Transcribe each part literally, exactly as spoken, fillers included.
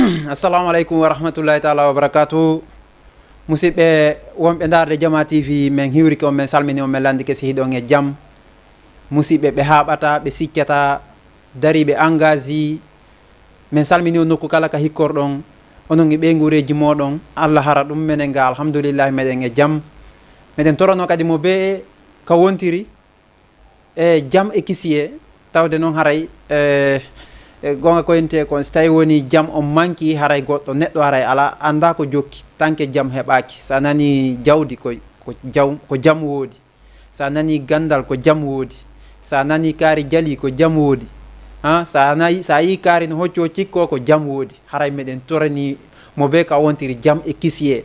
Assalamu aleykum wa rahmatullahi taala wa barakatuh. Musidɓe wonɓe ndaarde Jama T V, men hiwrike on, men salmini on, men lanndike si hiɗon e jam. Musidɓe ɓe haaɓata, ɓe siccata, dariiɓe engagé, men salmini on nokku kala ka hikkorɗon, onon e ɓeynguureeji mooɗon. Allah hara ɗum menen ga, alhamdulillahi, meɗen e jam. Meɗen torono kadi mo bee ka wontiri, e jam e kisiyee, tawde noon haray, e, e goonga ko ente kon, si tawi woni jam on manki, haray goɗɗo neɗɗo haray alaa, anndaa ko jokki, tanke jam heɓaaki. So a nanii jawdi ko, ko jaw-, ko jam woodi. So a nanii ganndal ko jam woodi. So a nanii kaari jali ko jam woodi. Ha, so a nayi-, so a yii kaari no hoccoo cikkoo ko jam woodi. Haray meɗen toranii mo bee ka wontiri jam e kisiyee.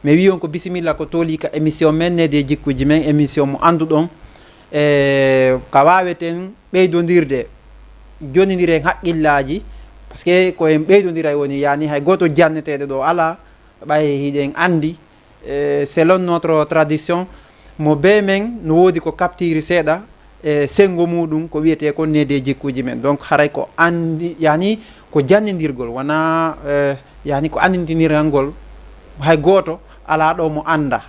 Mi wi'i on ko bisimilla ko toolii ka émission men Needi e Jikkuuji Men, émission mo annduɗon, e ka waaweten ɓeydondirde, jonnondiren hakkillaaji, parce que ko en ɓeydondiray woni, yaani hay gooto janneteeɗo ɗo alaa, ɓay hiɗen anndi, e selon notre tradition, mo bee men no woodi ko kaɓtiri seeɗa, e senngo muuɗum ko wiyetee kon Needi e Jikkuuji Men. Donc haray ko anndi, yaani ko jannondirgol, wonaa, eh, yaani ko anndintinirangol. Hay gooto alaa ɗo mo anndaa.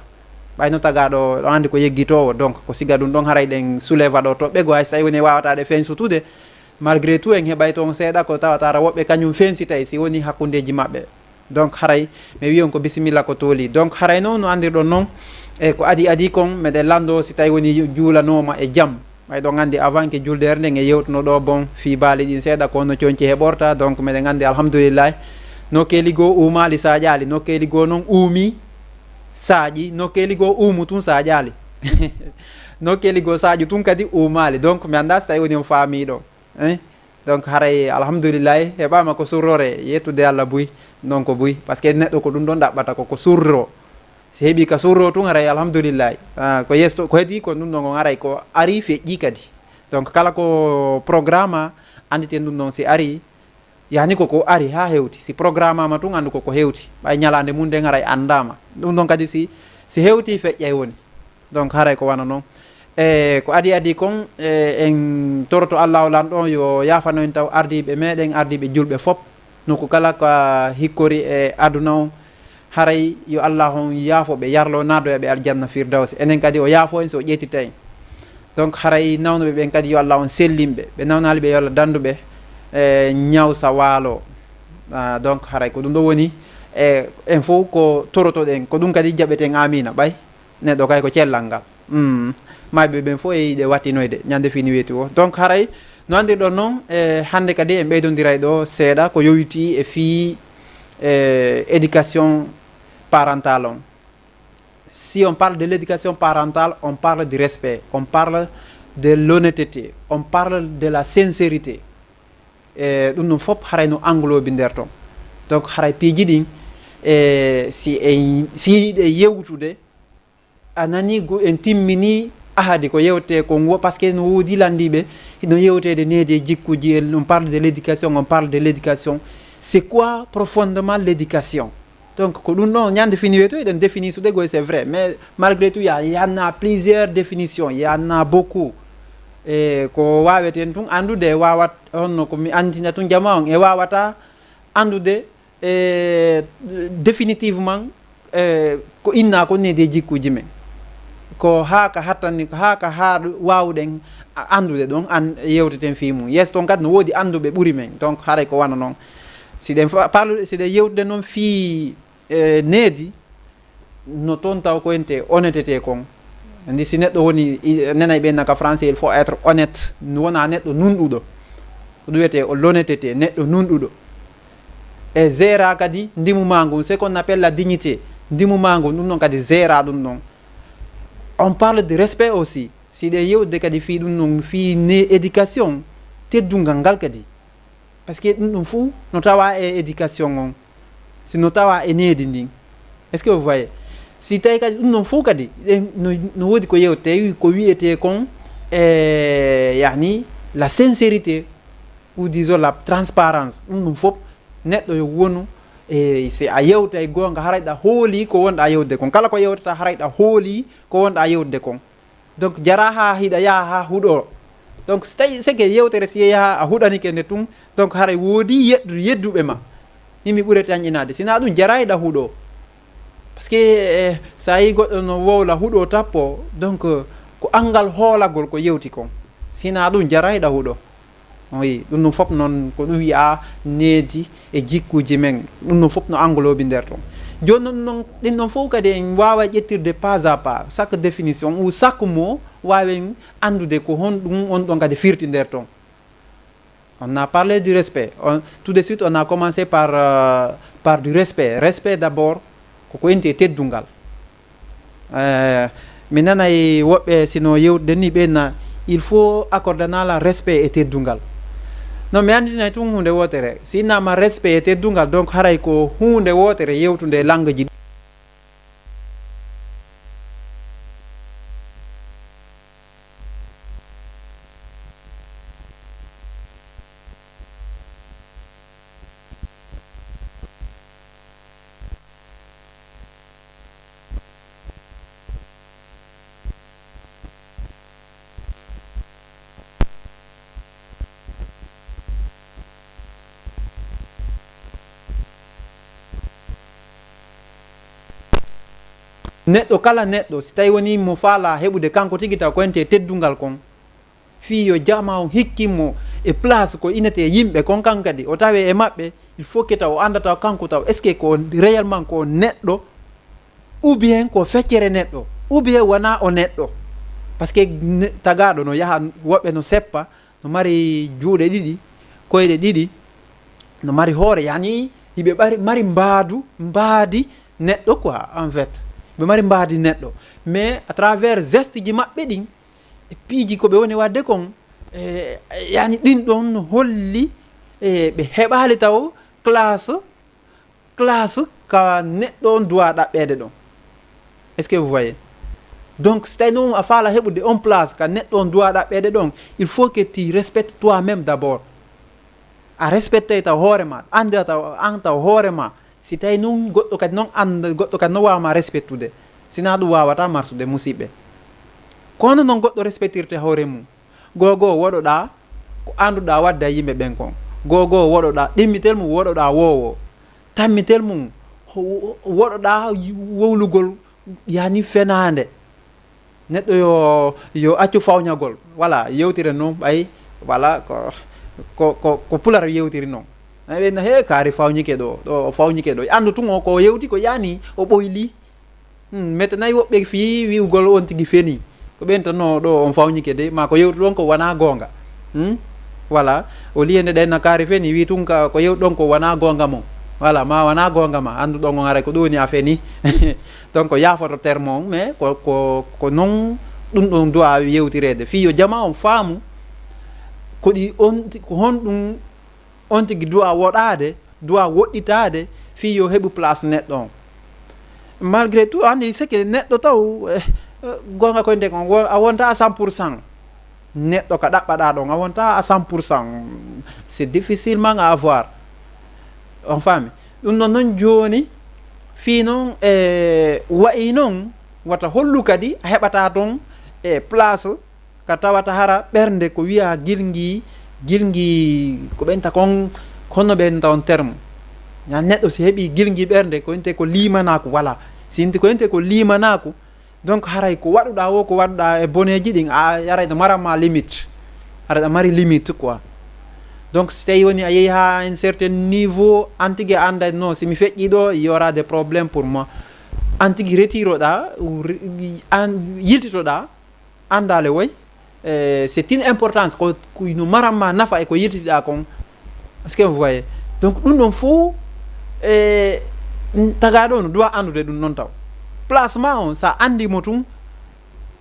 Ɓay no tagaa ɗo, ɗo anndi ko yeggitoowo. Donc ko siga ɗum ɗon haray ɗen soulève ɗo toɓɓe goo, hay so tawi woni waawataa ɗe fensutude. Malgré tout, en heɓay toon seeɗa ko tawata ara woɓɓe kañum fensitay si woni hakkundeeji maɓɓe. Donc haray mi wi'i on ko bisimilla ko toolii. Donc haray noon no anndirɗon noon, e ko adii adii kon, meɗen lanndoo si tawi woni juulanooma e jam. Ɓay ɗon anndi avant que juldeere nden e yewtuno ɗo bon fii baali ɗin seeɗa ko honno coñci heɓorta. Donc meɗen anndi alhamdulillahi, nokkeeli goo uumaali saaƴaali, nokkeeli goo noon uumii saaƴii, nokkeeli goo uumu tun saaƴaali. Nokkeeli goo saaƴu tun kadi uumaali. Donc mi anndaa si tawi woni on faamii ɗo. Hein? Donc haray alhamdulillahi heɓaama ko surrore, yettude Allah buy, non ko buy. Parce que neɗɗo ko ɗum ɗon ɗaɓɓata ko, ko surro. Si heɓii ka surro tun haray alhamdulillahi. Ah, ko yesto, ko hedii ko ɗum ɗon on haray ko arii feƴƴii kadi. Donc kala ko programme annditen ɗum ɗon si arii, yaani ko ko arii haa hewti. Si programme ama tun anndu ko ko hewti. Ɓay ñalaande mum nden haray anndaama. Ɗum ɗon kadi si, si hewtii feƴƴay woni. Donc haray ko wano non. E ko adii adii kon, e, en toroto Allaahu Lanɗo on yo yaafano en taw ardiiɓe meɗen, ardiiɓe julɓe fop. Nokku kala ka hikkori e aduna on, haray yo Allaahu on yaafo ɓe, yarlo naado e ɓe aljanna firdawsi. Enen kadi o yaafo en si o ƴettita en. Donc haray nawnuɓe ɓen kadi yo Allaahu on sellin ɓe. Ɓe nawnaali ɓe yo Allah danndu ɓe, e, ñawsa waalo. Ah, donc haray ko ɗum ɗo woni, e, en fof ko torotoɗen, ko ɗum kadi jaɓeten amina ɓay. Neɗɗo kay ko cellal ngal. Mm. Mayɓe ɓen fof e yiɗe wattinoyde, ñande fini weeti o. Donc haray, no anndirɗon noon, e, hannde kadi en ɓeydondiray ɗo seeɗa ko yowitii e fii, e, éducation parentale on. Si on parle de l'éducation parentale, on parle du respect, on parle de l'honnêteté, on parle de la sincérité. E, ɗum ɗum fof haray no englobi nder ton. Donc haray piiji ɗin, e, si en, si yiɗe yewtude, a nani go en timmini ahadi ko yewte kon wo, parce que no woodi lanndiiɓe, no yewteede needi e jikkuuji, en, on parle de l'éducation, on parle de l'éducation. C'est quoi profondément l'éducation? Donc ko ɗum ɗon ñande fini weto eɗen définir sude goy, c'est vrai, mais malgré tout il y a, il y en a plusieurs définitions, il y en a beaucoup. E ko waaweten tun anndude, e waawat honno ko mi anndina tun jama on, e waawata anndude, e, définitivement, e, ko inna ko needi e jikkuuji men. Ko haa ka hattani, ko haa ka haa waawuɗen a-, anndude ɗon, an yewteten fii mum. Yeeso ton kadi no woodi annduɓe ɓuri men. Donc haray ko wano non. Si ɗen fa-, parle, si ɗen yewtude non fii, e, needi, no toon taw ko ente honnêteté kon. Andi si neɗɗo woni, i-, nenay ɓen naka français, il faut être honnête. No wona neɗɗo nunɗuɗo. Ko ɗum wiyetee o l'honnêteté, neɗɗo nunɗuɗo. E zera kadi ndimu ma ngun, ce qu'on appelle la dignité. Ndimu ma ngun, ɗum ɗon kadi zera ɗum ɗon. On parle de respect aussi. Si ɗen yewtude kadi fii ɗum ɗon, fii ne éducation, teddungal ngal kadi. Parce que ɗum ɗum fuu no tawa e éducation on, si no tawa e needi ndin. Est-ce que vous voyez? Si tawi kadi ɗum ɗon fuu kadi, ɗen no, no woodi ko yewtee, ko wiyetee kon, e, yani, la sincérité, ou disons la transparence. Ɗum ɗum fof, neɗɗo yo wonu, e, si a yewtay goonga, haray ɗa hooli ko wonɗa yewtude kon. Kala ko yewtata, haray ɗa hooli ko wonɗa yewtude kon. Donc jara haa hiɗa yaha haa huɗo. Donc so tawi seke yewtere si yaha a huɗanike nde tun, donc haray woodi yeddu-, yedduɓe ma. Min mi ɓurete an inaade. Sina ɗum jarayɗa huɗo. Parce que, eh, so a yii goɗɗo no wowla huɗo tappo, donc, eh, ko anngal hoolagol ko yewti kon. Sina ɗum jarayɗa huɗo. Oui, ɗum ɗum fof noon ko ɗum wiya needi e jikkuuji men. Ɗum ɗum fof no englobi nder ton. Jooni noon, noon, ɗin ɗon fof kadi en waawa ƴettirde pas à pas, chaque définition ou chaque mot waawen anndude ko honɗum on ɗon kadi firti nder ton. On a parlé du respect. On, tout de suite, on a commencé par, euh, par du respect. Respect d'abord, ko ko enti e teddungal. Eh, mi nanay woɓɓe sino yewtude ni ɓe na, il faut accordana la respect e teddungal. Non, mi anndinay tun huunde wootere. Si innama respect e teddungal, donc haray ko huunde wootere yewtude e langue ji. Neɗɗo kala neɗɗo, si tawi woni mo faala heɓude kanko tigi taw ko ente teddungal kon, fii yo jama on hikkin mo e place ko inete yimɓe kon, kan kadi o tawe e maɓɓe, il faut que taw o annda taw kanko taw est-ce que ko réellement ko neɗɗo, ou bien ko feccere neɗɗo, ou bien wona o neɗɗo. Parce que ne-, tagaaɗo no yaha, woɓɓe no seppa, no mari juuɗe ɗiɗi, koyɗe ɗiɗi, no mari hoore, yani hiɓe ɓari, mari mbaadu, mbaadi neɗɗo quoi, en fait. Ɓe mari mbaadi neɗɗo. Mais à travers geste ji maɓɓe ɗin, e piiji ko ɓe woni waɗde kon, e, yani ɗin ɗon no holli, e, ɓe heɓaali taw classe, classe ka neɗɗo on doit ɗaɓɓeede ɗon. Est-ce que vous voyez? Donc, si tawi noon a faala heɓude on place ka neɗɗo on doit ɗaɓɓeede ɗon, il faut que tu respectes toi-même d'abord. A respectay taw hoore ma, annda taw, an taw hoore ma. Si tawi noon goɗɗo kadi noon annda, goɗɗo kadi no waawa ma respectude. Sina ɗum waawata marsude, musiɓɓe. Kono noon goɗɗo respectirte hoore mum. Gogo woɗoɗaa ko annduɗaa waɗde e yimɓe ɓen kon. Gogo woɗoɗaa ɗimmitel mum, woɗoɗaa wowo. Tammitel mum, ho-, woɗoɗaa wowlugol, yani fenaande. Neɗɗo yo, yo accu fawñagol. Voilà, yewtire noon, ɓay, voilà, ko, ko, ko, ko Pular yewtiri noon. Ay, ɓe na, "He, kaari fawñike ɗo, ɗo o fawñike ɗo." Anndu tun o ko yewti ko yani, o ɓoyli. Hmm, mete nayi woɓɓe fii wi'ugol on tigi feni. Ko ɓen tan no ɗo on fawñike de, ma ko yewtuɗon ko wona goonga. Hmm? Voilà. O liye nde ɗen na kaari feni, wi tun ka, ko yewtuɗon ko wona goonga mon. Voilà, ma wona goonga ma, annduɗon on haray ko ɗum woni a feni. Donc, yaafoto terme on, mais ko, ko, ko non ɗum ɗon du'a yewtireede. Fii yo jama on faamu, ko ɗi on, ko honɗum on tigi du'a woɗaade, du'a woɗɗitaade, fii yo heɓu place neɗɗo on. Malgré tout, anndi, c'est que neɗɗo taw, eh, eh, goonga koye nde kon, wo-, a wonta à cent pour cent. Neɗɗo ka ɗaɓɓaɗaa ɗon, a wonta à cent pour cent. C'est difficilement à avoir. On faami? Ɗum noon, noon jooni, fii noon, eh, wayi noon, wata hollu kadi a heɓata toon, eh, place ka tawata hara ɓernde ko wiya gilngi, gilngi ko ɓenta kon, honno ɓenta on terme. Ya neɗɗo si heɓi gilngi ɓernde, ko inte ko limanaaku, wala. Si inte ko inte ko limanaaku, donc haray ko waɗuɗaa wo, ko waɗuɗaa e boneeji ɗin, a, haray ɗo mara ma limite. Haray ɗo mari limite quoi. Donc si tawi woni a yehi ha un certain niveau, an tigi a annday, "Non, si mi feƴƴi ɗo, il y aura des problèmes pour moi." An tigi retiroɗaa, re-, an yiltitoɗaa, anndaale woy, eh, c'est une importance, ko, ko no maran ma nafa e ko yiltitiɗaa kon. Est-ce que vous voyez? Donc, ɗum ɗon fof, eh, tagaaɗo no doit anndude ɗum noon taw. Placement on, sa anndi mo tun,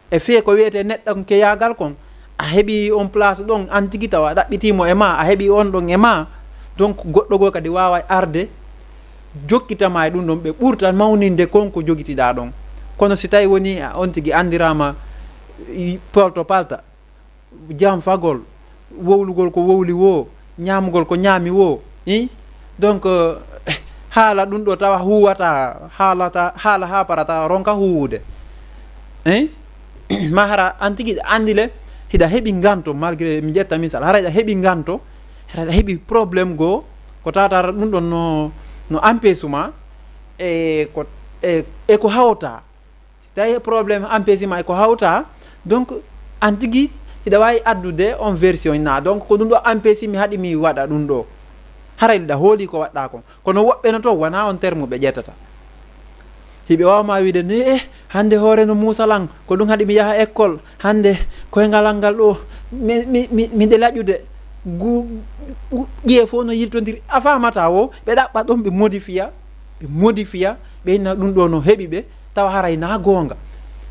e fee ko wiyetee neɗɗankeyaagal kon, a heɓi on place ɗon, an tigi tawa a ɗaɓɓitii mo e ma, a heɓi on ɗon e ma. Donc, goɗɗo goo kadi waaway arde, jokkita ma e ɗum ɗon, ɓe ɓurta mawninde kon ko jogitiɗaa ɗon. Kono si tawi woni a on tigi anndiraama, i, polto palta, janfagol, wowlugol ko wowli woo, ñaamugol ko ñaami woo, i? Donc, eh, haala ɗum ɗo tawa huuwata, haalata, haala haa parata, ronka huuwude. Eh? Ma hara an tigi ɗa anndi le, hiɗa heɓi nganto, malgré mi ƴetta misal, hara hiɗa heɓi nganto, hara hiɗa heɓi problème goo, ko tawata ɗum ɗon no, no empêche ma e ko e, e ko hawta. Si tawi problème empêche ma e ko hawta, donc an tigi hiɗa wawi addude on version na, donc ko ɗum ɗo empêche mi, haɗi mi waɗa ɗum ɗo. Haray ɗa hooli ko waɗɗa kon. Kono woɓɓe no to wona on terme ɓe ƴettata. Hiɓe wawma wiide ni, eh, hande hoore no muusalan, ko ɗum haɗi mi yaha école. Hande koyngal ngal ɗo mi- mi- mi- miɗe laƴude. Gu- gu- ƴiye fof no yiltodiri, a famata o ɓe ɗaɓɓa ɗon, ɓe modifiya, ɓe modifiya, ɓe inna ɗum ɗo no heɓi ɓe, tawa haray na goonga.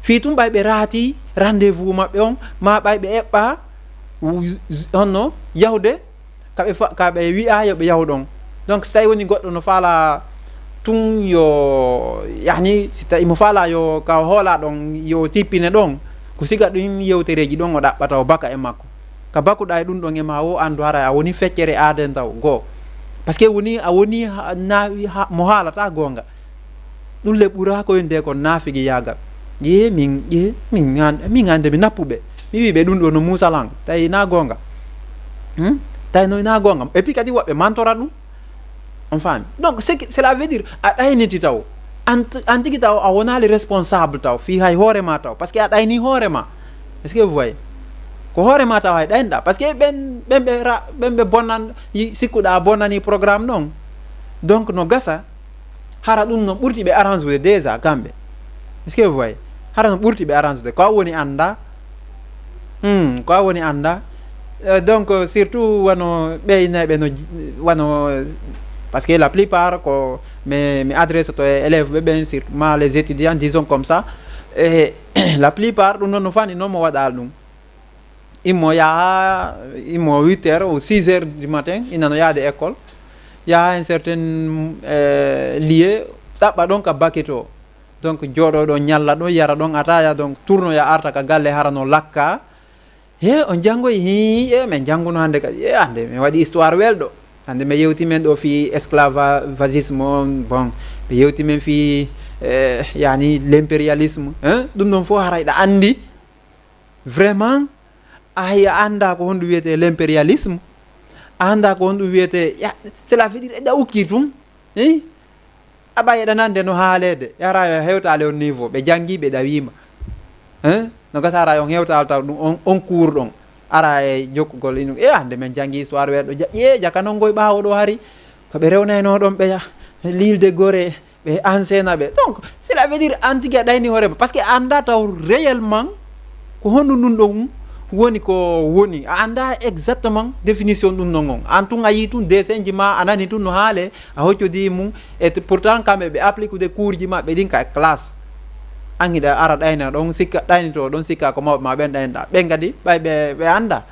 Fii tun ɓay ɓe raati rendez-vous maɓɓe on, ma ɓay ɓe eɓɓa w- honno yahude ka ɓe fa- ka ɓe wi'a yo ɓe yahu ɗon. Donc si tawi woni goɗɗo no faala tun yo, yani si tawi mo faala yo ka hoola ɗon yo tippine ɗon, ko siga ɗin yewtereji ɗon o ɗaɓɓata o baka e makko. Ka bakuɗa e ɗum ɗon e ma wo andu hara a woni feccere aaden taw goo. Parce que woni a woni ha- na- ha- mo haalata goonga. Ɗum le ɓura ko winde ko naafigi yaagal. Ƴee min ƴee min an- min ande mi nappuɓe, mi wiɓe ɗum ɗo no muusalan tawi na goonga. Hmm? Tawi no na goonga, et puis kadi woɓɓe mantora ɗum. On faami? Donc c'est que- cela veut dire a ɗayniti taw an an tigi taw a wonaali responsable taw fii hay hoore ma taw, parce que a ɗayni hoore ma. Est-ce que vous voyez? Ko hoore ma taw hay ɗaynɗa, parce que ɓen ɓen ɓe ra- ɓen ɓe bonnan yi- sikkuɗa bonnani programme ɗon. Donc no gasa hara ɗum no ɓurti ɓe arrange ude déjà kamɓe. Est-ce que vous voyez? Hara no ɓurti ɓe arrange ude ko a woni annda. Hmm, ko a woni annda. Euh, donc euh, surtout wano ɓeynayɓe no j- wano, parce que la plupart ko mi mi adresse to e élève ɓe ɓen, surtout ma les étudiants, disons comme ça. Et la plupart ɗum ɗon no fani noon mo waɗal ɗum. Immo yaha immo huit heures ou six heures du matin, ina no yaade école, yaha un certain euh, lieu, ɗaɓɓa ɗon ka baketo. Donc jooɗo ɗon ñalla ɗon yara ɗon ataya, donc tournoya arta ka galle hara no lakka. He on janngoyi? Hi e min njannguno hannde kadi, e hannde min waɗi histoire welɗo. Hannde mi yewti men ɗo fii esclavagisme on, bon, mi yewti men fii eh, yani l'impérialisme, hein? Ɗum ɗon fof haray ɗa anndi vraiment. Ahi a annda ko honɗum wiyete l'impérialisme, a annda ko honɗum wiyete ya- cela veut dire eɗa ukki tun. Hi? Aɓa eɗa nande no haaleede, yara yo hewtaali on niveau, ɓe janngi ɓe ɗawima. Hein? No gasa ara on hewtaali taw ɗum on, on cours ɗon ara e jokkugol inum e hannde min janngi histoire weeɗo ja- ƴee jaka non ngoy ɓaawo ɗo hari ko ɓe rewnayno ɗon ɓeya l'île de Gorée, ɓe ensena ɓe. Donc cela veut dire an tigi a ɗayni hoore ma, parce que a annda taw réellement ko honɗum ɗum ɗon woni ko woni, a annda exactement définition ɗum ɗon on. An tun a yii tun dessin ji ma a nani tun no haale, a hoccodi mum. Et pourtant kamɓe ɓe applique ude cours ji maɓɓe ɗin ka classe. An hiɗa ara ɗayna ɗon sikka, ɗaynito ɗon sikka ko mawɓe ma ɓen ɗaynɗa ɓen kadi ɓay ɓe ɓe annda.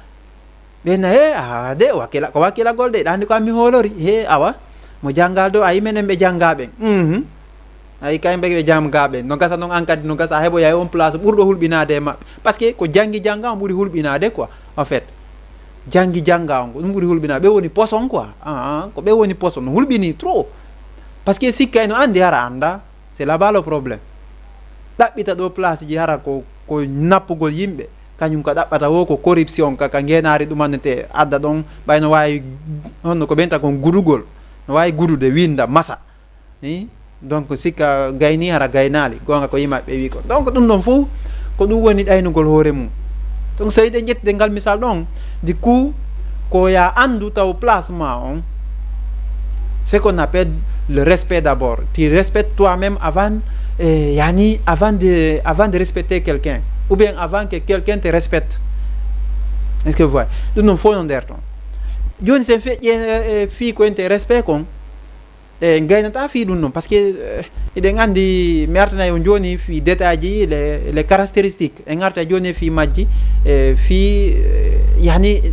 Ɓe na he a de wakkila ko wakkilagol de ɗa anndi ko an mi hoolori he awa. Mo janngal do ayi menen ɓe jannga ɓen. Mhm. Ayi kay ɓe ɓe jannga ɓen no gasa noon an kadi no gasa a heɓoya e on place ɓurɗo hulɓinaade e maɓɓe. Parce que ko janngi jannga on ɓuri hulɓinaade quoi, en fait. Janngi jannga on ko ɗum ɓuri hulɓinaade, ɓe woni poson quoi. Ah, ko ɓe woni poson no hulɓini trop. Parce que sikkay no anndi hara annda. C'est là-bas le problème. Ɗaɓɓita ɗo place ji hara ko ko nappugol yimɓe, kañum ka ɗaɓɓata wo ko corruption ka ka ngenaari ɗumannete adda ɗon. Ɓay no waawi honno ko ɓenta kon gudugol, no waawi gudude winnda masa. Hi? Donc sikka gayni hara gaynaali goonga ko yima ɓe wi ko. Donc ɗum ɗon fof ko ɗum woni ɗaynugol hoore mum. Donc so yiɗen ƴettude ngal misal ɗon, du coup ko ya anndu taw place ma on, ce qu'on appelle le respect d'abord. Tu respectes toi-même avant, eh, yani avant de, avant de respecter quelqu'un, ou bien avant que quelqu'un te respecte. Est-ce que vous voyez? Ɗum ɗon fof no nder ton. Jooni sen feƴƴe eh, eh, fii ko ente respect kon, e gaynata fii ɗum noon, parce que eh, eɗen anndi mi artanay on jooni fii détail ji les, les caractéristiques, en arta jooni fii majji. E fii eh, yani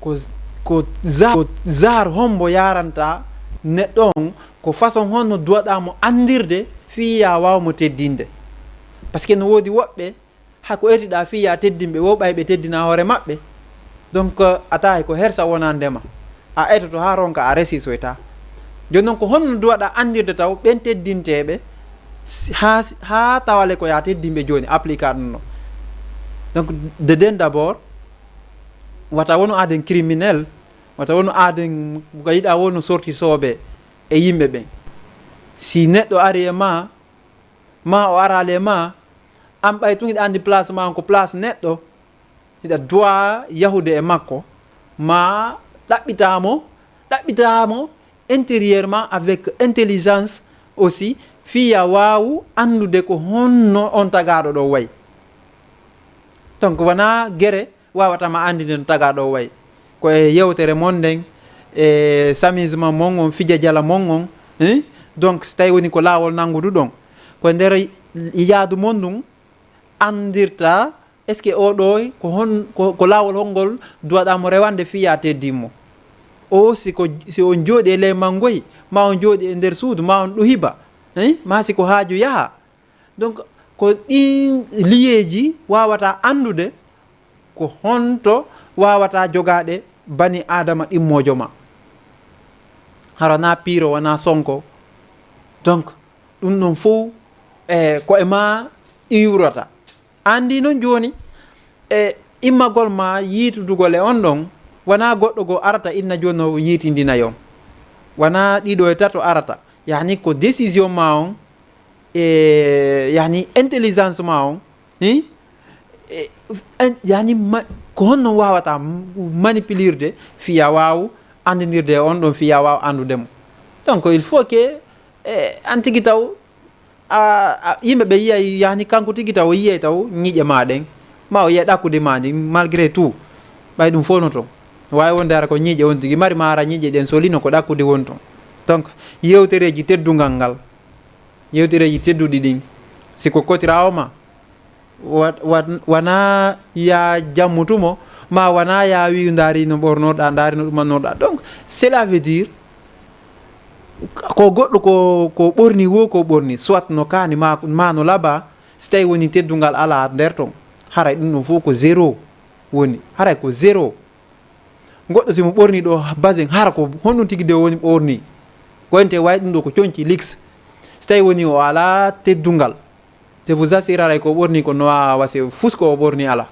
ko ko za- ko zar hombo yaranta neɗɗo on, ko façon honno duwaɗa mo anndirde fii ya waaw mo teddinde. Parce que no woodi woɓɓe hako etiɗa fii ya teddinɓe wo ɓay ɓe teddina hoore maɓɓe. Donc a tawi ko hersa wonandema, a etoto ha ronka a resisoyta. Joni noon ko honno duwaɗa anndirde taw ɓen teddinteɓe? Ha ha tawale ko ya teddinɓe joni applica ɗum no. Donc de den d'abord wata wonu aden criminel, wata wonu aden ko yiɗa wonu sorti soobe e yimɓe ɓen. Si neɗɗo ari e ma, ma o araali e ma, an ɓay tun hiɗa anndi place ma on ko place neɗɗo, hiɗa droit yahude e makko, ma ɗaɓɓitaa mo, ɗaɓɓitaa mo intérieurement avec intelligence aussi, fii ya waawu anndude ko honno on tagaaɗo ɗo wayi. Donc, wonaa gere waawata ma anndinde no tagaaɗo wayi. Ko e yewtere mon nden, e s'amusement mon on, fija jala mon on, hein? Donc, si tawi woni ko laawol nannguduɗon, ko e nder yaadu mon ndun anndirta, est-ce que oo ɗoo ko hon-, ko, ko laawol hongol duwaɗaa mo rewande fii ya teddin mo? O, si ko, si on jooɗi e ley manngoy, ma on jooɗi e nder suudu, ma on ɗuhiba, hein? Ma si ko haaju yaha. Donc, ko ɗin liyeeji waawata anndude ko honto waawata jogaade bani Aadama ɗimmoojo ma. Hara na Piiro, wonaa Sonko. Donc, ɗum ɗon fow, e, ko e ma iwrata. Anndi non jooni, e immagol ma yiitudugol e on ɗon, wonaa goɗɗo goo arata inna jooni no yiitindina yon. Wonaa ɗiɗo e tato arata. Yani ko décision ma on, e, yani intelligence ma on, hi? E, en, yani ma-, ko honno waawata m-, manipulirde fii ya waawu anndindirde e on ɗon fii ya waawu anndude mo. Donc, il faut que, e, an tigi taw, a, a, yimɓe ɓe yiyay, yani kanko tigi taw o yiyay taw ñiiƴe ma ɗen, ma o yiyay ɗakkude ma ndin, malgré tout. Ɓay ɗum fow no ton. Waawi wonde hara ko ñiiƴe on tigi mari, ma hara ñiiƴe ɗen solino ko ɗakkude woni ton. Donc, yewtereeji teddungal ngal, yewtereeji tedduɗi ɗin, si ko kotiraawo ma, wa-, wa-, wonaa ya jammutu mo, ma wonaa ya wi'u ndaari no ɓornoɗaa, ndaari no ɗumannoɗaa. Donc, cela veut dire, ko goɗɗo ko, ko ɓorni wo ko ɓorni, soit no kaani ma, ma no laba, si tawi woni teddungal alaa nder ton, haray ɗum ɗon fow ko zéro woni, haray ko zéro. Goɗɗo si mo ɓorni ɗo basin, hara ko honɗum tigi de woni ɓorni? Ko ente wawi ɗum ɗo ko conci liks. Si tawi woni o alaa teddungal, je vous assure, haray ko ɓorni ko no wawa se fus ko o ɓorni ala.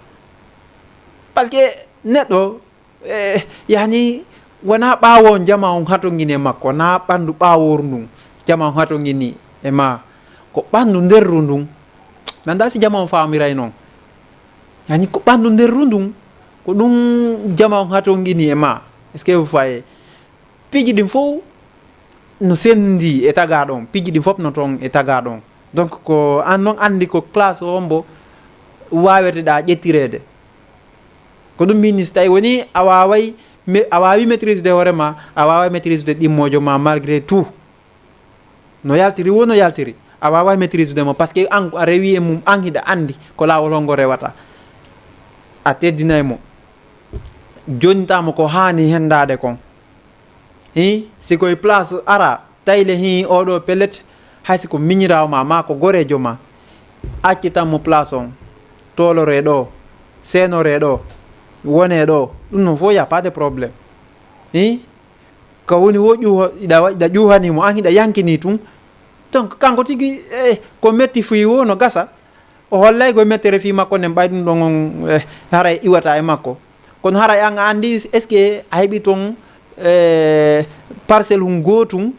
Parce que neɗɗo, eh, yani, wona ɓaawo on jama on hatongini e makko, na ɓandu ɓaaworu ndun jama on hatongini e ma, ko ɓandu nderru ndun. Mi anndaa si jama on faamiray non. Yani ko ɓandu nderru ndun, ko ɗum jama on hatongini e ma. Est-ce que vous voyez? Piiji ɗin fow no sendi e tagaɗo on. Piiji ɗin fof no ton e tagaɗo on. Donc, ko an non andi ko classe o mbo waweteɗa ƴettireede. Ko ɗum min, si tawi woni a waway, me-, a wawi maîtrisede hoore ma, a waway maîtrisede ɗimmojo ma malgré tout. No yaltiri wo no yaltiri, a wawa maîtrisede mo, parce que an a rewi e mum, an hiɗa andi ko lawol hongo rewata. A teddinay mo, jonnita mo ko hani hendade kon. Hi, si koye place ara, tayle hi oɗo pellet, hay si ko miñirawo ma, ma ko gorejo ma, accitan mo place on, tolore ɗo, senore ɗo, wone ɗo, ɗum non fof, y a pas de problème. Hi, ko woni wo ƴuho, iɗa wa-, iɗa ƴuhani mo, an hiɗa yankini tun. Donc, kanko tigi, eh, ko metti fuyi wo no gasa, o hollay ko mettere fii makko nden, ɓay ɗum ɗon on, eh, haray iwata e makko. Kono haray an a andi, est-ce que a heɓi ton, eh, parcelle hun gootun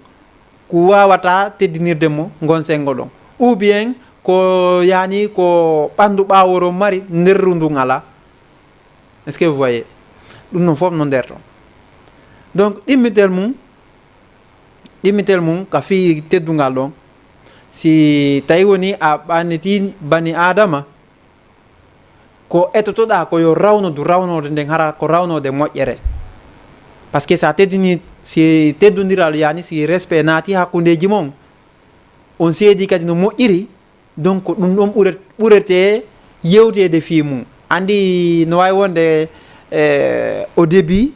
ko wawata teddinirde mo ngon sengo ɗon? Ou bien ko yani ko ɓandu ɓaworo mari, nderru ndun ala? Est-ce que vous voyez? Ɗum non fof no nder ton. Donc, ɗimmitel mum, ɗimmitel mum ka fii teddungal ɗon, si tawi woni a ɓanniti bani Adama, ko etotoɗa ko yo rawnodu, rawnode nden hara ko rawnode moƴƴere. Parce que sa teddini, si teddodiral yani, si respect naati hakkundeji mon, on seedi kadi no moƴƴiri, donc, ɗum ɗon ɓure-, ɓurete yewteede fii mum. Andi no wawi wonde, eh, au début,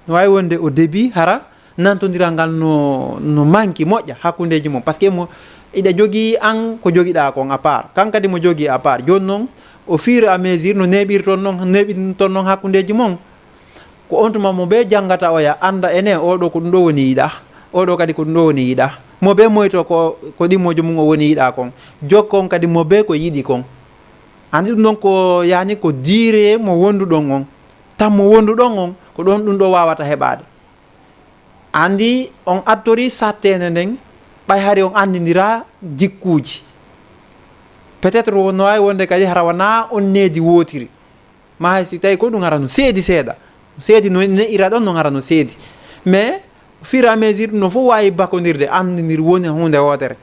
no wawi wonde au début hara nantondiral ngal no, no manki moƴƴa hakkundeji mon. Parce que mo iɗa jogii an ko jogiɗa kon à part. Kan kadi mo jogii à part. Jooni non, au fur et à mesure no neeɓirton non, neeɓirton non hakkundeji mon. Ko on tuma mo be janngata oya annda ene, oɗo ko ɗum ɗo woni yiɗa, oɗo kadi ko ɗum ɗo woni yiɗa. Mo be moyto ko, ko ɗimmojo mum o woni yiɗa kon. Jokkon kadi mo be ko yiɗi kon. Andi ɗum ɗon ko yani ko diire mo wonduɗon on. Tan mo wonduɗon on, ko ɗon ɗum ɗo wawata heɓaade. Andi on attori sattende nden, Ɓay hari on anndindira jikkuuji. Peut-être wonno waawi wonde kadi hara wonaa on needi wootiri. Ma hay si tawi ko ɗum hara no seedi seeɗa. Seedi no ne'ira ɗon non hara no seedi. Mais au fur et à mesure ɗum no fof waawi bakondirde, anndindir woni huunde wootere.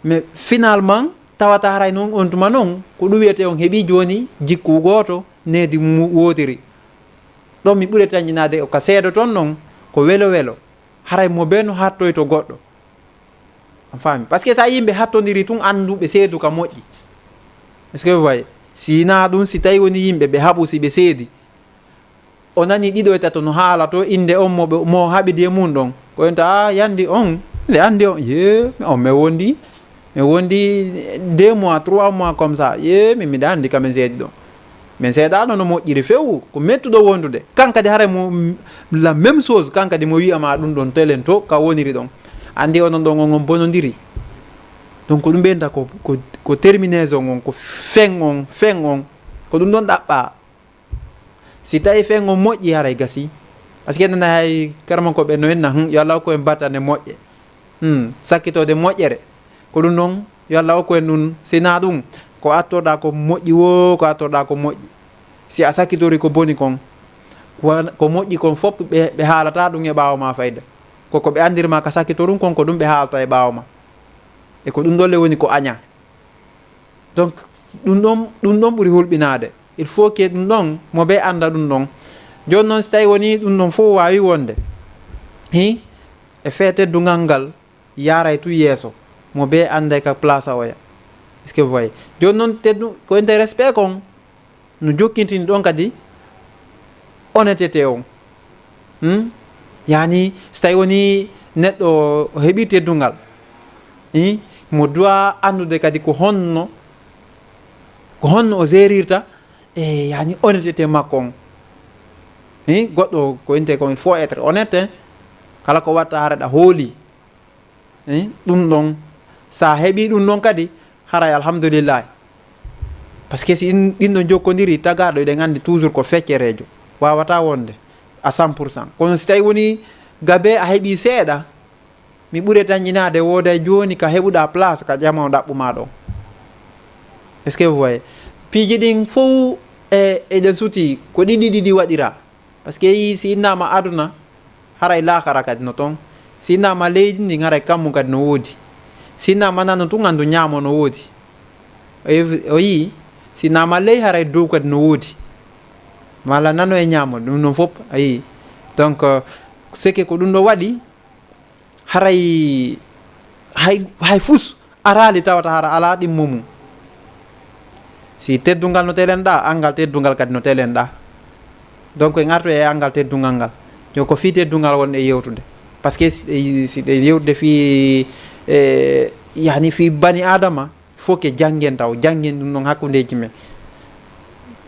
Mais finalement, tawata haray noon on tuma noon, ko ɗum wiyetee on heɓii jooni jikku gooto, needi mu-, wootiri. Ɗon mi ɓuri tañƴinaade ka seedo toon noon, ko welo welo. Haray mo bee no hattoyto goɗɗo. On faami? Parce que so a yimɓe hattondiri tun, anndu ɓe seedu ka moƴƴi. Est-ce que vous voyez? Si naa ɗum, si tawi woni yimɓe ɓe haɓu, si ɓe seedi, o nani ɗiɗo e tato no haala to innde on mo ɓe, mo haɓidi e mum ɗon. Ko en ta, "Ah, yandi on, nde andi on, ye, on me wondi, me wondi deux mois, trois mois comme ça, ye, mi miɗa andi ka men seedi ɗon." Men seedaano no moƴƴiri few, ko mettuɗo wondude. Kan kadi haray mo, la même chose, kan kadi mo wi'a ma ɗum ɗon telen to, ka woniri ɗon. Andi onon ɗon on, on bonondiri. Donc ɗum ɓe nda ko, ko, ko terminaison on, ko fen on, fen on. Ko ɗum ɗon ɗaɓɓa. Si tawi fen on moƴƴi, haray gasi. Parce que nana hay karamankoɓe no enna, "Hmm, yo Allah hokku en battane moƴƴe." Hmm, sakkitoode moƴƴere. Ko ɗum ɗon, yo Allah hokku en ɗum. Si naa ɗum, ko attorɗa ko moƴƴi woo, ko attorɗa ko moƴƴi. Si a sakkitori ko boni kon, wa-, ko moƴƴi kon fof ɓe, ɓe haalata ɗum e ɓaawo ma fayda. Ko, ko ɓe andir ma ka sakkitorum kon, ko ɗum ɓe haalata e ɓaawo ma. E ko ɗum ɗon le woni ko aña. Donc, ɗum ɗon, ɗum ɗon ɓuri hulɓinaade. Il faut que ɗum ɗon, mo ɓe annda ɗum ɗon. Jooni noon, si tawi woni ɗum ɗon fof waawi wonde, hi, e fee teddungal ngal yaaray tu yeeso, mo ɓe annday ka place oya. Est-ce que vous voyez? Jooni noon, teddu, ko ente respect kon, no jokkintini ɗon kadi honnêteté on. Hmm? Yani, so tawi woni neɗɗo o heɓi teddungal, hi, mo doit anndude kadi ko honno, ko honno o gérirta, e yani honnêteté makko on. Hi, goɗɗo ko inte kon, il faut être honnête, hein. Kala ko watta hara ɗa hooli. Hi, ɗum ɗon, sa heɓi ɗum ɗon kadi, haray alhamdulillahi. Parce que si in, ɗin ɗon jokkodiri, tagaɗo eɗen anndi toujours ko feccereejo, wawata wonde à cent pour cent. Kono si tawi woni gabe a heɓi seeɗa, mi ɓure dañƴinaade wooday jooni ka heɓuɗa place ka jama o ɗaɓɓuma ɗon. Est-ce que vous voyez? Piiji ɗin fof e, eɗen suti ko ɗiɗi ɗiɗi waɗira. Parce que yi si innama aduna, haray laakara kadi no ton. Si innama leydi ndin, haray kammu kadi no woodi. Si innama nano tun, anndu ñaamo no woodi. O yi-, o yii, si innama ley, haray dow kadi no woodi. Mala nano e ñaamo, ɗum non fof, a yii. Donc, euh, c'est que ko ɗum ɗo waɗi, haray hay, hay fus araali tawata hara alaa ɗimmo mum. Si teddungal no telenɗa, angal teddungal kadi no telenɗa. Donc, en artu e angal teddungal ngal. Yo ko fii teddungal wonɗe yewtude. Parce que si, si ɗe yewtude fii, e, yani fii bani Adama, faut que janngen taw, janngen ɗum ɗon hakkundeeji men.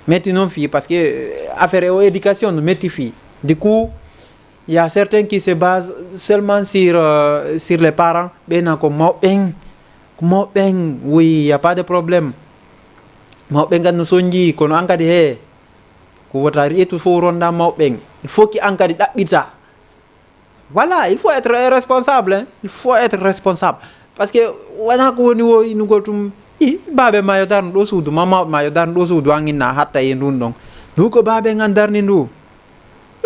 Metti noon fii, parce que, euh, affaire o éducation no metti fii. Du coup, il y a certains qui se basent seulement sur, euh, sur les parents. Ɓe na ko mawɓen, ko mawɓen, oui, il y a pas de problème. Mawɓen kadi no sonji, kono an kadi he, ko wota ƴettu fof ronda mawɓen. Il faut que an kadi ɗaɓɓita. Voilà, il faut être responsable, hein. Il faut être responsable. Parce que wona ko woni wo inugol tum, i, baabe ma yo darnu ɗo suudu, ma mawɓe ma yo darnu ɗo suudu, an inna hatta e ndun ɗon. Ndu ko baabe ngan darni ndu.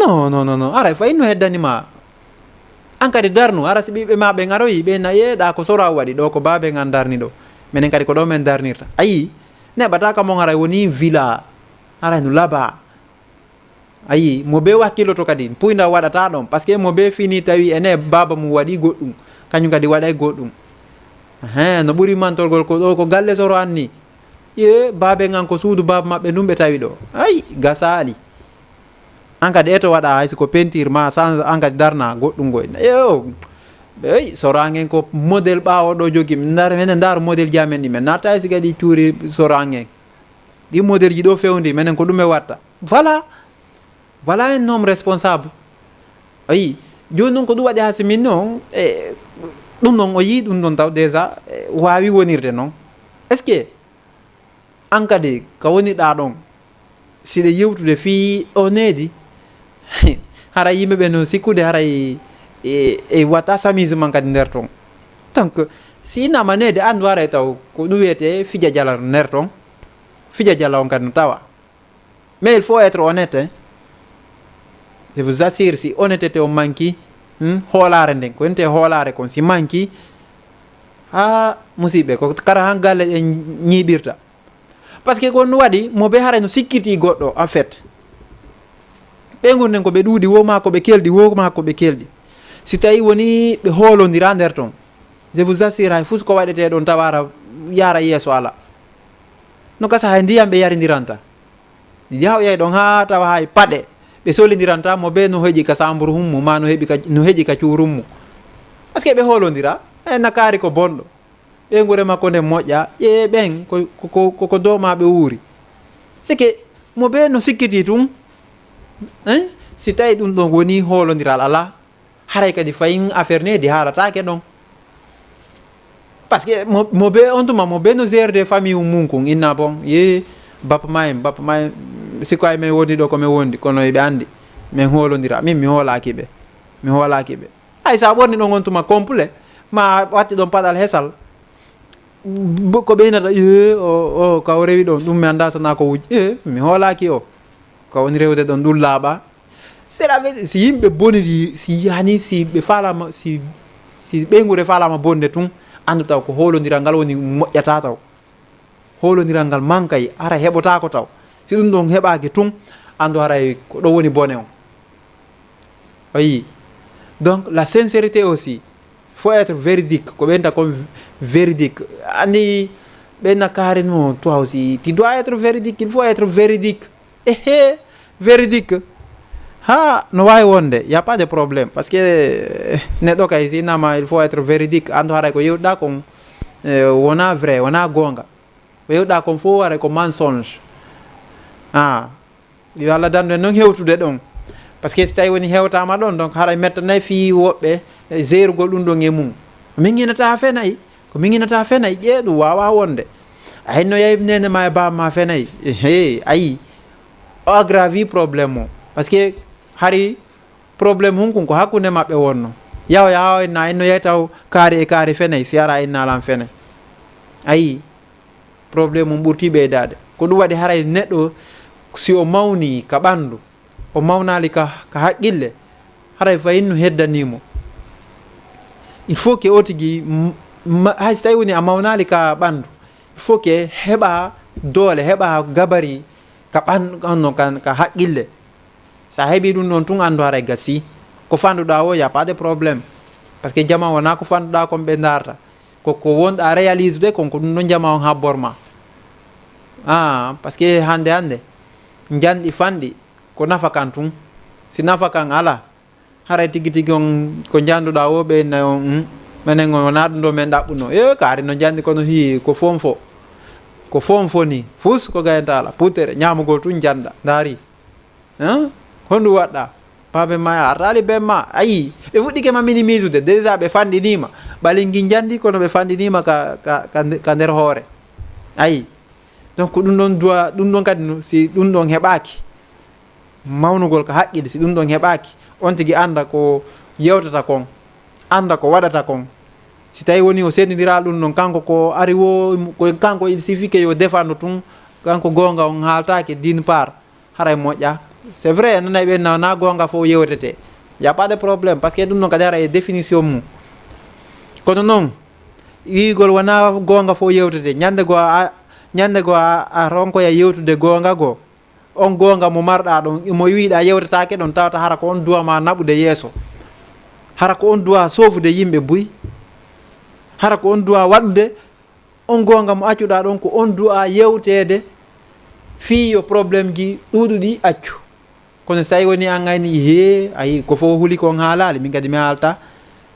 Non, non, non, non. Ara fay no heddani ma. An kadi darnu, ara si ɓiɓɓe ma ɓen aroyi, ɓe na yeeɗa ko sora waɗi ɗo, ko baabe ngan darni ɗo. Menen kadi ko ɗo men darnirta. Ayi, neɓata ka mon ara woni vila. Ara no laba. Ayi, mo be wakkilloto kadi, puyda waɗata ɗon. Parce que mo be fini tawi ene baba mum waɗi goɗɗum, kañum kadi waɗay goɗɗum. Ahan, no ɓuri mantorgol ko ɗo, ko galle soro anni. Ye, baabe ngan ko suudu baba maɓɓe ndun ɓe tawi ɗo. Ay, gasaali. An kadi eto waɗa hay si ko peinture ma, sans an kadi darna goɗɗum ngoy. Yo, ey, sorangen ko modèle ɓawo ɗo jogi. Ndar, menen ndar modèle ji amen ɗi men natta hay si kadi cuuri sorangen. Ɗi modèle ji ɗo fewndi, menen ko ɗum e watta. Voilà. Voilà un homme responsable. Ayi, jooni noon ko ɗum waɗi haa si min noon, e, ɗum noon o yii ɗum ɗon taw déjà, e, waawi wonirde noon. Est-ce que an kadi ka woniɗaa ɗon, siɗa yewtude fii o needi, haray yimɓe ɓe no sikkude haray e, e watta s'amusement kadi nder ton. Donc, si innama needi, anndu haray taw ko ɗum wiyetee fija jala nder ton. Fija jala on kadi no tawa. Mais il faut être honnête, hein. Je vous assure, si honnêteté on manki, hmm, hoolaare nden, ko wiyetee hoolaare kon, si manki, haa musiɓɓe, ko kara han galle ɗen ñiiɓirta. Parce que ko ɗum waɗi, mo be haray no sikkiti goɗɗo, en fait. Ɓe ngonɗen ko ɓe ɗuuɗi, wo maa ko ɓe kelɗi, wo maa ko ɓe kelɗi. Si tawi woni ɓe hoolondira nder ton, je vous assure, hay fus ko waɗetee ɗon tawa ara yaara yeeso ala. No gasa hay ndiyam ɓe yarindiranta. Yaha o yahi ɗon haa tawa hay paɗe ɓe solidiranta mo be no heƴi ka samburu hummu, ma no heɓi ka, no heƴi ka cuurummu. Parce que ɓe hoolondira, e na kaari ko bonɗo. Ɓeynguure makko nden moƴƴa, ƴeewe ɓen ko, ko, ko, ko, ko dow maa ɓe wuuri. C'est que mo be no sikkiti tun, hein? Si tawi ɗum ɗon woni hoolondiral alaa, haray kadi fayin affaire needi haalataake ɗon. Parce que mo, mo be on tuma, mo be no gérer de famille mum kun, inna bon, ye bappa maa en, bappa maa en, sikko ay men wondi ɗo ko men wondi, kono eɓe anndi, men hoolondira. Min, mi hoolaaki ɓe, mi hoolaaki ɓe. Ay, so a ɓorni ɗon on tuma complet, ma a watti ɗon paɗal hesal, bo-, ko ɓeynata, "Ee, o, o, ka o rewi ɗon, ɗum mi anndaa sana ko wuj." Ee, mi hoolaaki o. Ka woni rewde ɗon, ɗum laaɓa. Cela veut dire, si yimɓe bonidi, si yani, si ɓe faalaama, si, si ɓeynguure faalaama bonde tun, anndu taw ko hoolondiral ngal woni moƴƴata taw. Hoolondiral ngal mankay, hara heɓotaako taw. Si ɗum ɗon heɓaaki tun, anndu haray ko ɗo woni bone on. A yii? Donc, la sincérité aussi, faut être véridique. Ko ɓe wiyata kon véridique. Anndi ɓe na kaari no, toi aussi, tu dois être véridique, il faut être véridique. Ehe, véridique. Ha, no waawi wonde, y a pas de problème. Parce que, eh, neɗɗo kay, si innama, il faut être véridique. Anndu haray ko yewtuɗaa kon, eh, wonaa vrai, wonaa goonga. Ko yewtuɗaa kon fof haray ko mensonge. Ah, yo Allah dandu en noon hewtude ɗon. Parce que si tawi woni hewtaama ɗon, donc haray mettanay fii woɓɓe, eh, jeerugol ɗum ɗon e mum. Min inata fenay. Ko min inata fenay, ƴee ɗum waawaa wonde. A hinno yahi neene ma e baaba ma fenay. Ehe, ayi. O aggravi problème o. Parce que hari problème hun kun ko hakkunde maɓɓe wonno. Yaw, yaw, inna, inno yahi taw kaari e kaari fenay, si ara inna lan fenay. Ayi, problème mum ɓurti ɓeydaade. Ko ɗum waɗi haray neɗɗo, si o mawni ka ɓanndu, o mawnaali ka, ka haqqille, haray fayin no heddanii mo. Il faut que o tigi, m-, ma-, hay si tawi woni a mawnaali ka ɓanndu, il faut que heɓa doole, heɓa gabari ka ɓan-, on no ka, ka haqqille. So a heɓii ɗum ɗon tun, anndu haray gasii. Ko fanduɗaa o, y a pas de problème. Parce que jama wonaa ko fanduɗaa kon ɓe ndaarta. Ko, ko wonɗaa réaliser de kon, ko ɗum ɗon jama on habbor ma. Ah, parce que hannde, hannde, njanɗi fanɗi, ko nafa kan tun. Si nafa kan alaa, haray tigi tigi on ko njanduɗaa o ɓe na on, hmm, menen on wonaa ɗum ɗo men ɗaɓɓuno. E kaari no njandi kono hii ko fonfo. Ko fonfo ni. Fus ko gayanta ala. Putere, ñaamugol tun njanda. Ndaari. Hein? Honɗum waɗɗaa? Baabe ma, a taali ben ma. Ayi, ɓe fuɗɗike ma minimiser de. Déjà ɓe fanɗiniima. Ɓalingi njandi kono ɓe fanɗiniima ka, ka, ka nde-, ka nder hoore. Ayi. Donc ɗum ɗon duwa, ɗum ɗon kadi no, si ɗum ɗon heɓaaki, mawnugol ka haqqille, si ɗum ɗon heɓaaki, on tigi annda ko yewtata kon, annda ko waɗata kon. Si tawi woni o sendindira ɗum ɗon, kanko ko ari wo, ko kanko il suffit que yo defando tun, kanko goonga on haaltaake d'une part, haray moƴƴa. C'est vrai, nanay ɓe na, na goonga fof yewtete. Y a pas de problème, parce que ɗum ɗon kadi haray e définition mum. Kono noon, wiigol wona goonga fof yewtete. Ñande goo a, ñande goo a, a ronkoya yewtude goonga goo. On goonga mo marɗaa ɗon, mo wiiɗaa yewtetaake ɗon, tawata hara ko on duwa ma naɓude yeeso. Hara ko on duwa soofude yimɓe buy. Hara ko on duwa waɗude on goonga mo accuɗaa ɗon, ko on duwa yewteede fii yo problème ji ɗuuɗuɗi accu. Kono so tawi woni an ayni, hee, ayi, ko fof huli ko on haalaali, min kadi mi haalta.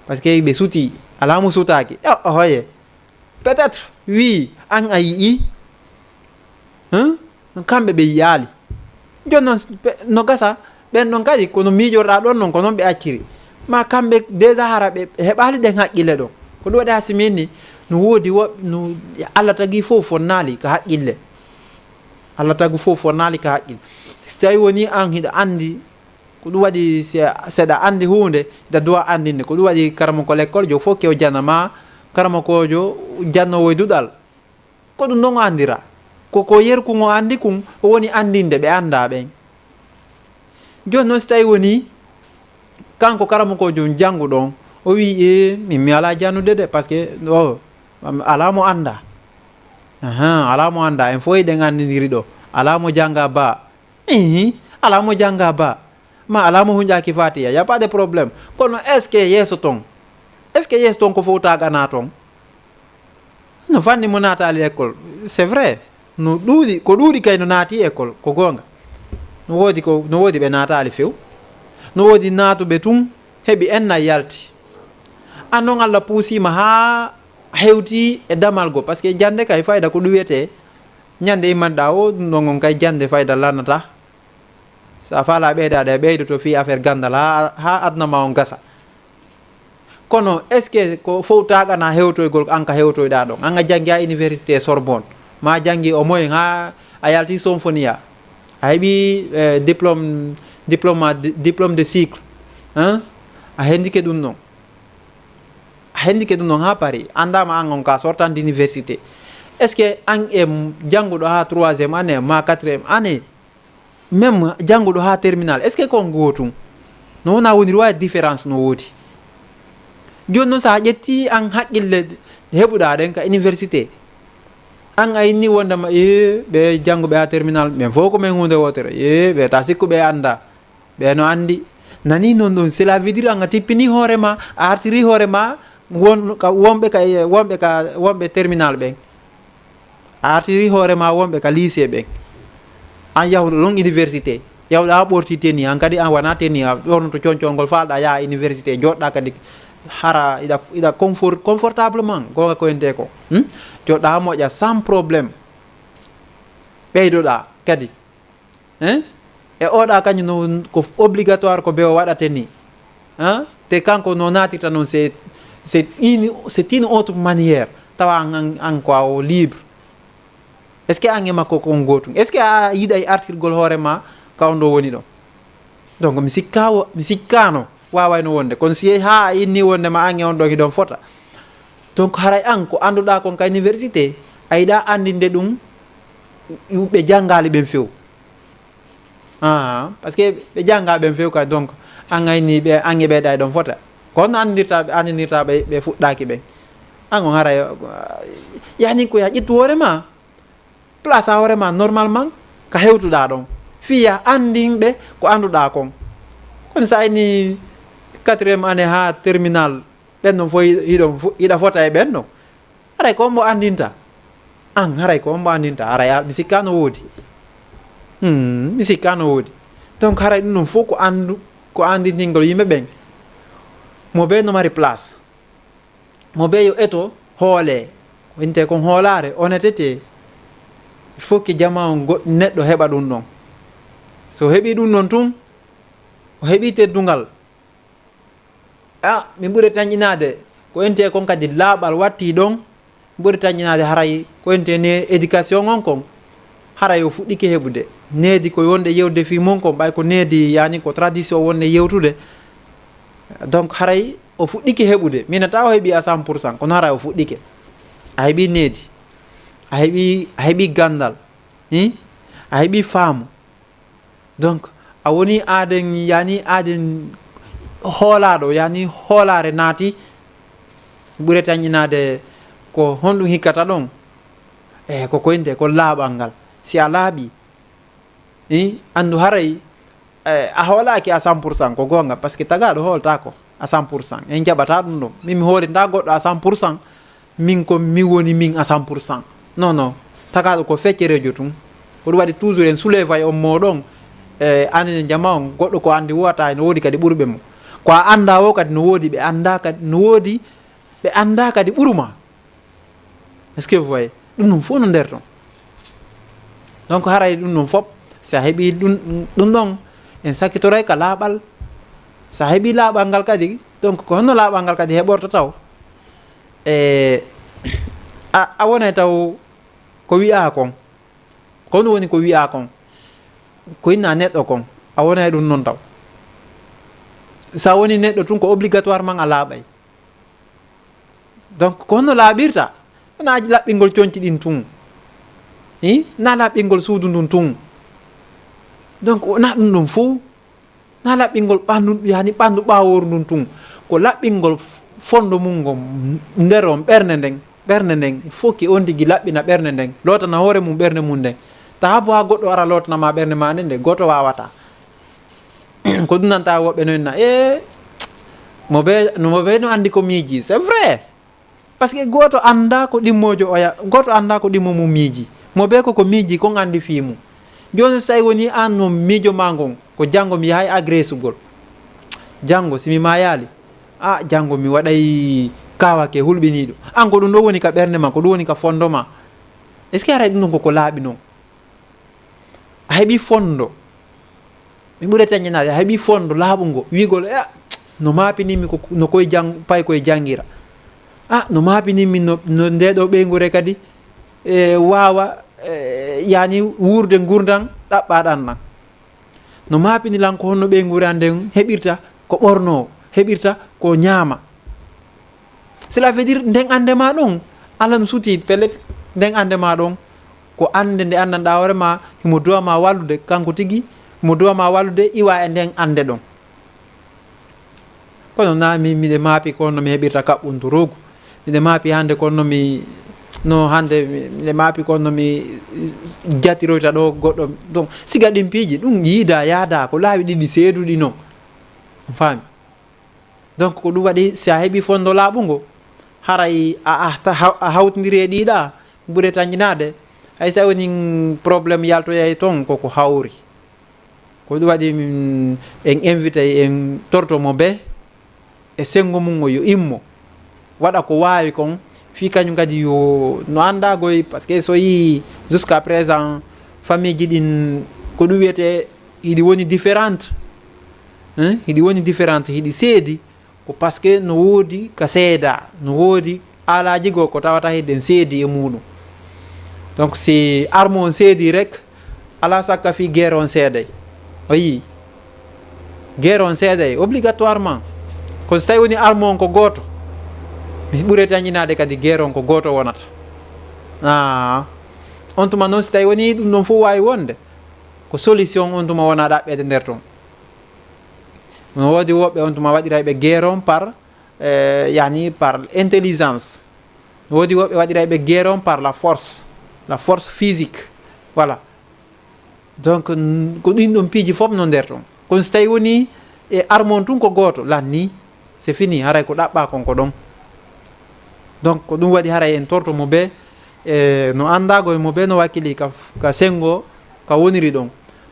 Parce que ɓe suti, alaa mo sutaaki. O, o hoye. Peut-être, wii, an a yii. Hein? Kamɓe ɓe yiyaali. Jooni noon, pe-, no gasa, ɓen ɗon kadi, kono miijorɗaa ɗon noon, ko noon ɓe acciri. Ma kamɓe, déjà hara ɓe heɓaali ɗen haqqille ɗon. Ko ɗum waɗi haa si min ni, no woodi woɓɓe, no, Allah tagi fof fonnaali ka haqqille. Allah tagu fof fonnaali ka haqqille. Si tawi woni an hiɗa anndi, ko ɗum waɗi si, seɗa anndi huunde, hiɗa duwa anndinde. Ko ɗum waɗi karamoko l'école, jo fof kew janama, Karamokoojo jannoowo e duɗal, ko ɗum ɗon o anndira. Ko, ko yerkun o anndi kun, o woni anndinde ɓe anndaa ɓen. Jooni noon, si tawi woni kanko karamokoojo on jannguɗo on, o wi'i, "Ee, min mi alaa jannude de, parce que o, alaa mo anndaa." Ahan, alaa mo anndaa. En fof eɗen anndindiri ɗo. Alaa mo janngaa ba. Ihi, alaa mo janngaa ba. Ma alaa mo huñƴaaki Faatiya. Y a pas de problème. Kono est-ce que yeeso ton? Est-ce que yeeso ton ko fof taganaa ton? No fanni mo naataali école, c'est vrai. No ɗuuɗi, ko ɗuuɗi kay no naati école, ko goonga. No woodi ko, no woodi ɓe naataali few. No woodi naatuɓe tun, heɓi enna yalti. An noon Allah puusiima haa hewti e damal go, parce que jannde kay fayda ko ɗum wiyetee. Ñande immanɗaa o, ɗum ɗon on kay jannde fayda lanata. So a faalaa ɓeydaade, a ɓeydoto fii affaire ganndal haa, haa aduna ma on gasa. Kono est-ce que ko fof taganaa hewtoygol ko an ka hewtoyɗaa ɗon? An a janngi haa université Sorbonne, ma a janngi au moins haa a yalti Sonfonia, a heɓi, eh, diplôme, diplôme, diplôme de cycle, hein? A hendike ɗum ɗon. A hendike ɗum ɗon haa Paris. Anndaama an on ka sortant d'université. Est-ce que an e jannguɗo haa troisième année ma quatrième année, même jannguɗo haa terminal, est-ce que ko on gootum? No wona woniri wa différence no woodi. Jooni noon, so a ƴetti an haqqille heɓuɗaa ɗen ka université, an a inni wondema, "Ee, ɓe jannguɓe haa terminal, ɓen fof ko men huunde wootere. Ee, ɓe ta sikku ɓe anndaa. Ɓe no anndi." Nani noon ɗon, cela veut dire an a tippini hoore ma, a artiri hoore ma, won-, ka, wonɓe ka, wonɓe ka, wonɓe terminal ɓen. A artiri hoore ma wonɓe ka lycée ɓen. An yahuɗo ɗon université, yahuɗa a ɓorti tenue, an kadi an wona tenue, a ɓornoto concol ngol faalɗa yaha université, joɗɗa kadi hara iɗa, iɗa confort-, confortablement, gonga ko ente ko. Hmm? Joɗɗa ha moƴƴa sans problème. Ɓeydoɗa kadi. Hein? E oɗa kañum no ko obligatoire ko ɓe o waɗa tenue. Hein? Te kanko no natirta noon, c'est, c'est une, c'est une autre manière. Tawa an, an, an ko a o libre. Est-ce que an e makko ko on gootum? Est-ce que a yiɗay artirgol hoore ma ka on ɗo woni ɗo? Donc mi sikka wo-, mi sikkano wawayno wonde. Kono si yehi ha a inni wonde ma an e on ɗo hiɗon fota. Donc haray an ko annduɗa kon ka université, a yiɗa andinde ɗum ɓe janngaali ɓen few. Ah, parce que ɓe jannga ɓen few ka, donc an ayni ɓe, an e ɓe ɗay ɗon fota. Ko honno andirta, andinirta ɓe, ɓe fuɗɗaki ɓen? An on haray, yani ko ya ƴettu hoore ma, place a hoore ma normalement ka hewtuɗa ɗon. Fiya andin ɓe ko annduɗa kon. Kono sa ayni quatrième année ha terminal, ɓen non fof hiɗon fo-, hiɗa fota e ɓen non. Haray ko on mo andinta. An, haray ko on mo andinta. Haray a, mi sikka no woodi. Hmm, mi sikka no woodi. Donc haray ɗum non fof ko andu, ko andintingol yimɓe ɓen. Mo ɓe no mari place. Mo ɓe yo eto hoole. Ko winte kon hoolaare, honnêteté. Il faut que jama on go-, neɗɗo heɓa ɗum ɗon. So heɓi ɗum ɗon tun, o heɓi teddungal. Ah, min ɓuri tanƴinaade ko ente kon kadi laaɓal watti ɗon. Ɓuri tanƴinaade haray ko ente ne éducation on kon. Haray o fuɗɗike heɓude. Needi ko wonde yewde fii mum kon, ɓay ko needi yani ko tradition wonde yewtude. Donc haray o fuɗɗike heɓude. Mina tawa o heɓi à cent pour cent, kono haray o fuɗɗike. A heɓi needi. A heɓi, a heɓi gandal. Hi? A heɓi faamu. Donc, a woni aaden, yani aaden hoolaaɗo, yani hoolaare naati, ɓure tanƴinaade ko honɗum hikkata ɗon? E ko koynte, ko laaɓal ngal. Si a laaɓi, i, anndu haray, e, a hoolaaki à cent pour cent, ko goonga, parce que tagaaɗo hooltaako à cent pour cent. En jaɓata ɗum ɗon. Min mi hoolinta goɗɗo à cent pour cent. Min ko mi woni min à cent pour cent. Non, non. Tagaaɗo ko feccereejo tun. Ko ɗum waɗi toujours en soulevay on mooɗon, e, anen e jama on, goɗɗo ko anndi wowata, ene woodi kadi ɓurɓe mo. Ko a annda o kadi no woodi ɓe annda kadi, no woodi ɓe annda kadi ɓuruma. Est-ce que vous voyez? Ɗum ɗum fof no nder ton. Donc haray ɗum ɗum fof, si a heɓi ɗum, ɗum ɗon, en sakkitoray ka laaɓal. Si a heɓi laaɓal ngal kadi, donc ko honno laaɓal ngal kadi heɓorta taw? E, a, a wonay taw ko wi'aa kon. Ko honɗum woni ko wi'aa kon? Ko inna neɗɗo kon. A wonay ɗum non taw. Si a woni neɗɗo tun, ko obligatoirement a laaɓay. Donc, ko honno laaɓirta? Wonaa laɓɓingol conci ɗin tun. I? Na laɓɓingol suudu ndun tun. Donc, wonaa ɗum ɗum fow. Na laɓɓingol ɓanndu, yani ɓanndu ɓaawooru ndun tun. Ko laɓɓingol f-, fondo mun ngon, nder on ɓernde nden. Ɓernde nden, il faut que on tigi laɓɓina ɓernde nden. Lootana hoore mum ɓernde mum nden. Taa bo haa goɗɗo ara lootana ma ɓernde ma nden, nde gooto waawataa. Ko ɗum nanta woɓɓe no inna, "Eh, mo be, no mo be no anndi ko miiji." C'est vrai. Parce que gooto anndaa ko ɗimmoojo oya, gooto anndaa ko ɗimmo mum miiji. Mo be ko ko miiji kon anndi fii mum. Jooni so tawi woni an no miijo ma ngon, ko janngo mi yahay agresugol. Janngo si mi maayaali, a, janngo mi waɗay kaawake hulɓiniiɗo. An ko ɗum ɗo woni ka ɓernde ma, ko ɗum woni ka fondo ma. Est-ce que haray ɗum ɗon ko ko laaɓi non? A heɓi fondo. Mi ɓuray tañinaade, a heɓi fondo laaɓungo. Wiigol, "Eh, no maapinimmi ko, no koye jang-, pay koye janngira. Ah, no maapinimmi no, no ndee ɗoo ɓeynguure kadi, e, waawa, e, yani wuurde ngurndan ɗaɓɓaaɗan nan. No maapini lan ko honno ɓeynguure an nden heɓirta ko ɓornoo, heɓirta ko ñaama." Cela veut dire, nden annde ma ɗon, Alla no suti, pellet, nden annde ma ɗon, ko annde nde anndanɗaa hoore ma, himo duwa ma wallude, kanko tigi, himo duwa ma wallude, iwa e nden annde ɗon. Kono na mi, miɗe maapi ko no mi heɓirta kaɓɓunturuugu. Miɗe maapi hannde ko no mi, no hannde mi, miɗe maapi ko no mi jatiroyta ɗo goɗɗo. Donc, siga ɗin piiji, ɗum yiida, yaada, ko laawi ɗiɗi seeduɗi non. On faami? Donc, ko ɗum waɗi, si a heɓi fondo laaɓungo, haray a, a, ta-, haw-, a hawtindiri e ɗiɗa, ɓure tañinaade. Hay so tawi woni problème yaltoyay toon, ko ko hawri. Ko ɗum waɗi min, en invité, en torto mo be e senngo mum o yo immo, waɗa ko waawi kon, fii kañum kadi yo no annda goy, parce que so yii jusqu'à présent, famille ji ɗin, ko ɗum wiyetee, hiɗi woni différente. Hein? Hiɗi woni différente, hiɗi seedi, ko parce que no woodi ka seeda, no woodi alaaji goo ko tawata hiɗen seedi e muuɗum. Donc, si armo on seedi rek, alaa sakka fii guerre on seeday. O yii? Guerre on seeday, obligatoirement. Kono si tawi woni armo on ko gooto, mi ɓuray tañinaade kadi guerre on ko gooto wonata. Ah. On tuma noon, si tawi woni ɗum ɗon fof waawi wonde, ko solution on tuma wona ɗaɓɓeede nder ton. No woodi woɓɓe on tuma waɗirayɓe guerre on par, eh, yani par intelligence. No woodi woɓɓe waɗirayɓe guerre on par la force, la force physique. Voilà. Donc, n-, ko ɗin ɗon piiji fof no nder ton. Kono si tawi woni e arme on tun ko gooto, lanni, c'est fini, haray ko ɗaɓɓa kon ko ɗon. Donc, ko ɗum waɗi haray en torto mo be, e, no anndaago e mo be no wakkili ka, ka senngo, ka woniri ɗon.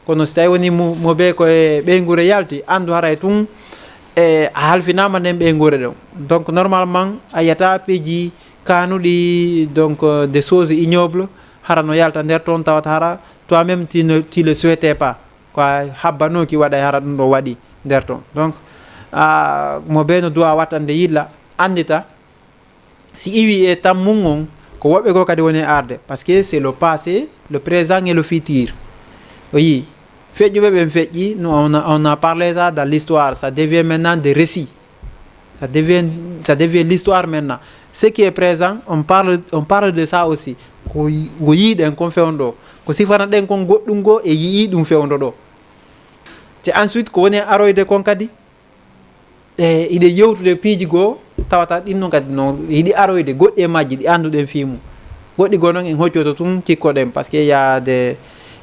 Kono si tawi woni mo, mo be ko e ɓeynguure yalti, anndu haray tun, e, a halfinaama nden ɓeynguure ɗon. Donc, normalement, a yiyata piiji kaanuɗi, donc, euh, des choses ignobles, hara no yalta nder ton, tawata hara toi-même tu ne, tu le souhaitais pas. Ko a habbanooki waɗay hara ɗum ɗo waɗi nder ton. Donc, a, mo be no duwa wattande yilla, anndita, si iwi e tammum on, ko woɓɓe goo kadi woni e arde. Parce que c'est le passé, le présent et le futur. O yii, feƴƴuɓe ɓen feƴƴi, nous, on a, on a parlé ça dans l'histoire, ça devient maintenant des récits. Ça devient, ça devient l'histoire maintenant. Ce qui est présent, on parle, on parle de ça aussi. Ko yi-, ko yiiɗen kon fewndo ɗo. Ko sifana ɗen kon goɗɗum goo e yi'i ɗum fewndo ɗo. Te ensuite, ko woni e aroyde kon kadi, e hiɗe yewtude piiji goo, tawata ɗin non kadi no hiɗi aroyde, goɗɗi e majji ɗi annduɗen fii mum. Goɗɗi goo non en hoccoto tun cikkoɗen, parce que y a des,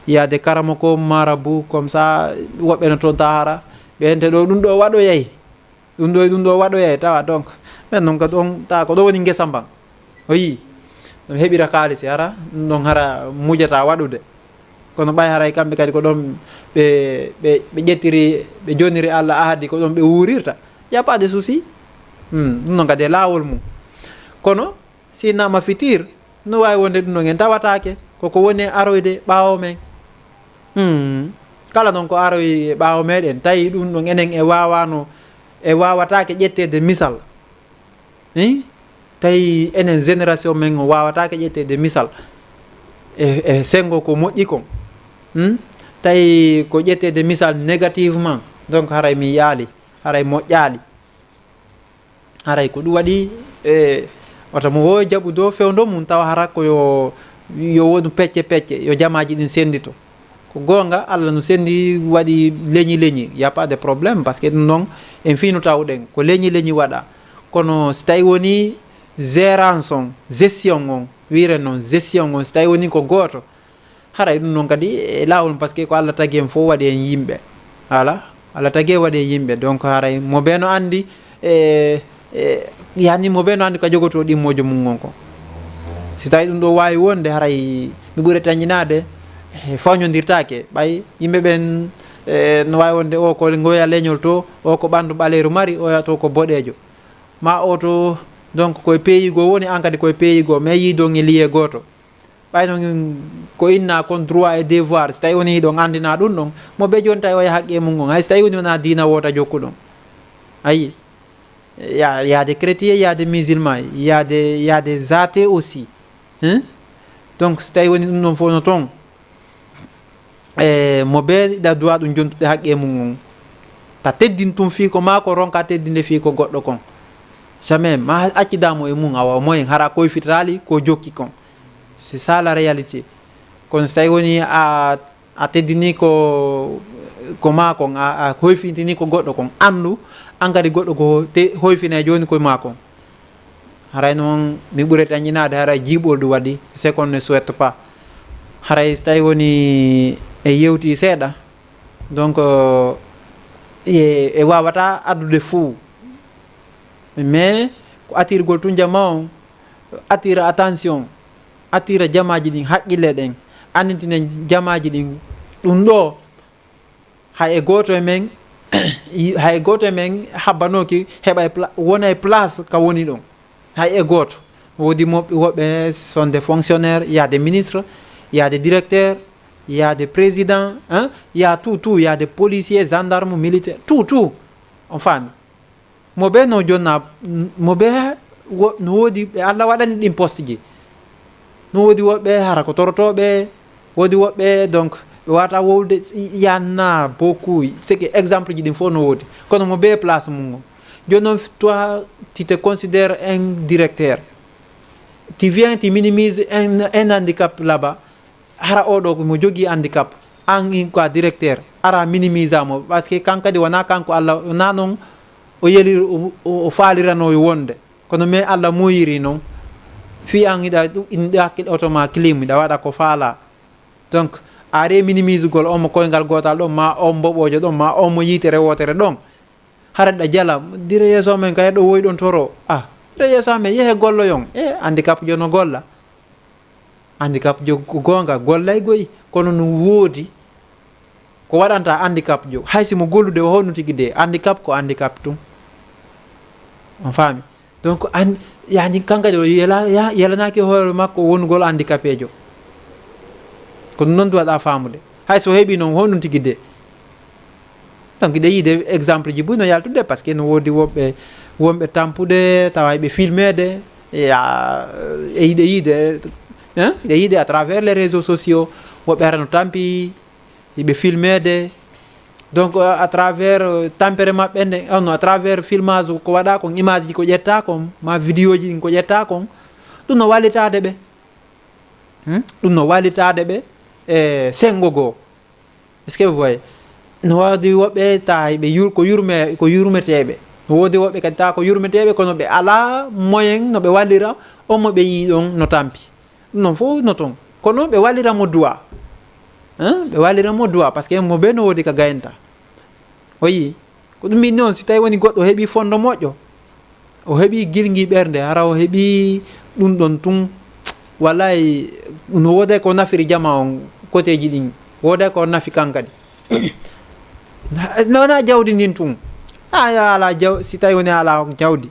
y a des karamoko, marabout, comme ça, woɓɓe no toon ta hara, ɓe ente ɗo ɗum ɗo waɗoyay. Ɗum ɗo e ɗum ɗo waɗoyay tawa, donc, ɓen non ko ɗon, tawa ko ɗo woni ngesa mban. O yii, ɗum heɓira kaalisi, hara, ɗum ɗon hara mujata waɗude. Kono ɓay haray kamɓe kadi ko ɗon ɓe, ɓe, ɓe ƴettiri, ɓe joniri Allah ahadi, ko ɗon ɓe wuurirta. Y a pas de souci. Hmm, ɗum non kadi e laawol mum. Kono, si nama fitir, no waawi wonde ɗum ɗon en tawataake, koko woni e aroyde ɓaawo men. Hmm, kala non ko aroyi e ɓaawo meɗen, tawi ɗum ɗon enen e waawano, e waawataake ƴetteede misal. Hein? Tawi enen génération men o waawataake ƴetteede misal. E, e senngo ko moƴƴi kon. Hmm? Tawi ko ƴetteede misal négativement, donc haray mi yiyaali, haray moƴƴaali. Haray ko ɗum waɗi, e, Wata mo woowi jaɓude o fewndo mum tawa hara ko yo, yo wonu pecce pecce, yo jamaaji ɗin senndito. Ko goonga, Allah no senndi waɗi leñi leñi, y a pas de problème, parce que ɗum noon en fii no tawɗen, ko leñi leñi waɗa. Kono si tawi woni gérance on, gestion on, wiren noon, gestion on, si tawi woni ko gooto, haray ɗum noon kadi e laawol, parce que ko Allah tagi en fof waɗi en yimɓe. Voilà, Allah tagi en waɗi en yimɓe. Donc haray mo bee no anndi, e, e, yani mo bee no anndi ka jogotoo ɗimmojo mum on ko. Si tawi ɗum ɗo waawi wonde, haray mi ɓuri tañinaade, e, fawñondirtaake. Ɓay yimɓe ɓen, e, no waawi wonde o ko ngoya leñol to, o ko ɓanndu ɓaleeru mari, oya to ko boɗeejo. Ma o to, donc koye pays goo woni, an kadi koye pays goo, mais yii donc e liye gooto. Ɓay noon ko inna kon droit et devoir, si tawi woni hiɗon anndina ɗum ɗon, mo bee jooni tawi oya haqqe mum on, hay si tawi woni wona diina woota jokkuɗon. Ayi, y a, y a des chrétiens, y a des musulmans, y a des, y a des athées aussi. Hein? Donc si tawi woni ɗum ɗon fof no toon, e, mo bee ɗa duwa ɗum jontude haqqe mum on. Ta teddin tum fii ko maa ko, ronka teddinde fii ko goɗɗo kon. Jamais, ma accida mo e mum, awa moyen hara koyfitali ko jokki kon. C'est ça la réalité. Kono si tawi woni a, a teddini ko, ko maa kon, a, a hoyfintini ko goɗɗo kon, anndu an kadi goɗɗo ko te, hoyfine jooni ko maa kon. Haray noon mi ɓuri tañinaade, haray jiiɓoldu waɗi, c'est qu'on ne souhaite pas. Haray so tawi woni e yewti seeɗa, donc, euh, e, e waawata addude fuu. Mais ko attirgol tun jama on, attire attention, attire jamaaji ɗin, haqqille ɗen, annditinen jamaaji ɗin, ɗum ɗo, hay e gooto e men, hay e gooto e men habbanooki heɓa e pla-, wona e place ka woni ɗon. Hay e gooto. Woodi mo-, woɓɓe sont des fonctionnaires, il y a des ministres, il y a des directeurs, il y a des présidents, hein, il y a tout, tout, il y a des policiers, gendarmes, militaires, tout, tout. On faami. Mo bee no jonna, mo bee wo-, no woodi ɓe Allah waɗani ɗin poste ji. No woodi woɓɓe hara ko torotooɓe, woodi woɓɓe donc ɓe wata wowlude, y en a beaucoup, c'est que exemple ji ɗin fof no woodi. Kono mo bee place mum on. Jooni noon toi, tu te considères un directeur. Tu viens, tu minimises un, un handicap là-bas. Hara oɗo ko mo jogii handicap. An in quoi directeur. Ara minimise mo. Parce que kan kadi wona kanko Allah, wona noon o yeli, o, o, o faalirano yo wonde. Kono mais Allah moyiri noon. Fii an hiɗa ɗu-, in ɗakkil oto ma clim, hiɗa waɗa ko faala. Donc, a re minimise gol on mo koyngal gootal ɗon, ma on mboɓoojo ɗon, ma on mo yiitere wootere ɗon. Hara ɗa jala, dire yeeso men kay ɗo woy ɗon toro. Ah, dire yeeso men, yehe golloyon. E, handicap jo no golla. Handicap jo ko goonga, gollay goy, kono no woodi ko waɗanta handicap jo. Hay si mo gollude o honno tigi de, handicap ko handicap tun. On faami? Donc, an, yani, kanka jo, yela, ya, yelanaaki hoore makko wonugol handicapé jo. Ko noon duwaɗa faamude. Hay so heɓi noon, honɗum tigi de? Donc, hiɗa yiide exemple ji buy no yaltude, parce que no woodi woɓɓe, wonɓe tampude, tawa hiɓe filmeede, ya, e hiɗa yiide, hein? Hiɗa yiide à travers les réseaux sociaux, woɓɓe hara no tampi, hiɓe filmeede. Donc, à travers, euh, tampere maɓɓe nde, on, à travers filmage ko waɗa kon, image ji ko ƴetta kon, ma vidéo ji ɗin ko ƴetta kon, ɗum no wallitaade ɓe. Hmm? Ɗum no wallitaade ɓe e senngo goo. Est-ce que vous voyez? No woodi woɓɓe tawa ɓe yur-, ko yurme-, ko yurmeteeɓe. No woodi woɓɓe kadi tawa ko yurmeteeɓe, kono ɓe alaa moyen no ɓe wallira on mo ɓe yii ɗon no tampi. Ɗum noon fof no toon. Kono ɓe wallira mo du'a. Hein? Ɓe wallira mo du'a, parce que mo bee no woodi ka gayanta. O yii. Ko ɗum min noon, si tawi woni goɗɗo heɓi fondo moƴƴo, o heɓi gilngi ɓernde, hara o heɓi ɗum ɗon tun, wallahi, no woodi ko nafiri jama on, koteeji ɗin, woodi ko nafi kan kadi. No wona jawdi ndin tun. A, a ala jaw-, si tawi woni ala jawdi.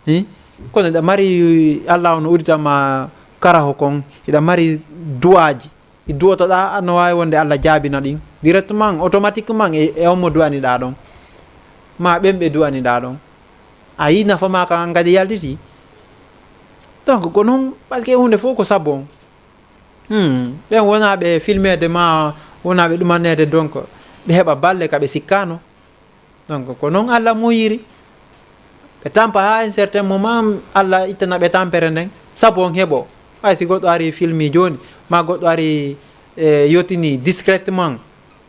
Hi? Kono hiɗa mari, Allah on uddita ma karaho kon, hiɗa mari du'aaji. Ɗi du'otoɗa, no waawi wonde Allah jaabina ɗin. Directement, automatiquement, e, e on mo du'aniɗa ɗon. Ma ɓen ɓe du'aniɗa ɗon. A yii nafa ma kan kadi yaltiti. Donc, ko non, parce que huunde fof ko sabu on. Hmm. Ɓen wona ɓe filmeede ma, wona ɓe ɗumaneede, donc, ɓe heɓa balle ka ɓe sikkano. Donc, ko non Allah muuyiri. Ɓe tampa haa un certain moment, Allah ittana ɓe tampere nden, sabu on heɓo. Ɓay si goɗɗo ari filmi jooni, ma goɗɗo ari, e, yottini discrètement,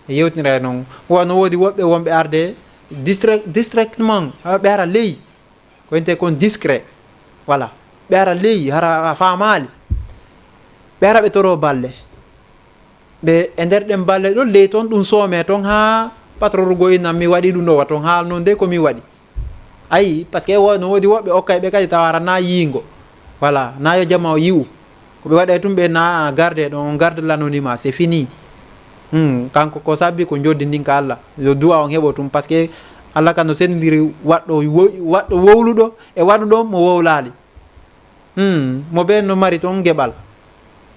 e yewtira e non. Wano woodi woɓɓe wonɓe arde discrè-, discrètement, haa ɓe ara ley. Ko wiyetee kon discret. Voilà. Ɓe ara ley, hara a faamaali. Ɓe ara ɓe toro balle. Ɓe e nder ɗen balle ɗon, ley ton ɗum soome ton haa patron rugo innan mi waɗi ɗum ɗo wa ton, haa non de ko mi waɗi. Ayi, parce que wo-, no woodi woɓɓe okkay ɓe kadi tawa hara na yiingo. Voilà, na yo jama o yi'u. Ko ɓe waɗay tum ɓe na garde ɗon, on garde l'anonymat, c'est fini. Hmm, kanko ko sabbi ko joddi ndin ka Allah. Yo du'a on heɓo tum, parce que Allah kan no sendiri waɗɗo wo-, waɗɗo wowluɗo e waɗuɗo mo wowlaali. Hmm, mo be no mari ton geɓal.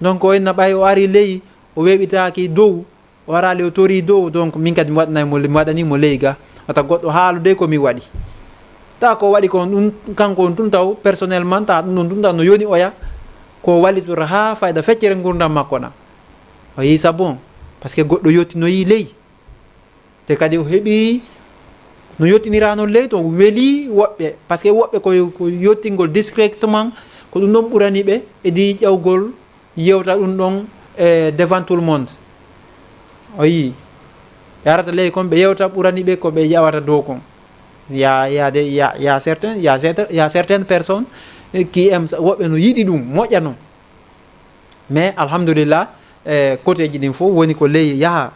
Donc o inna ɓay o ari ley, o weɓitaaki dow, o araali o tori dow, donc min kadi mi waɗanay mo, mi waɗani mo ley ga. Wata goɗɗo haalu de ko mi waɗi. Ta ko waɗi kon ɗum, kanko on tun taw, personnellement, ta ɗum ɗon tun taw no yoni oya, ko wallitora haa fayda feccere ngurdam makko na. O yii sabu on, parce que goɗɗo yottinoyi ley. Te kadi o heɓi no yottinira non ley to, weli woɓɓe. Parce que woɓɓe ko, ko yottingol discrètement, ko ɗum ɗon ɓurani ɓe, e di ƴawgol yewta ɗum ɗon, e, devant tout le monde. O yii. Yarata ley kon, ɓe yewta ɓurani ɓe ko ɓe ƴawata dow kon. Ya, ya de, ya, ya certains, ya certains, ya certaines personnes, eh, qui aiment ça, woɓɓe no yiɗi ɗum, moƴƴa non. Mais alhamdulillah, e, côté ji ɗin fof woni ko ley yaha.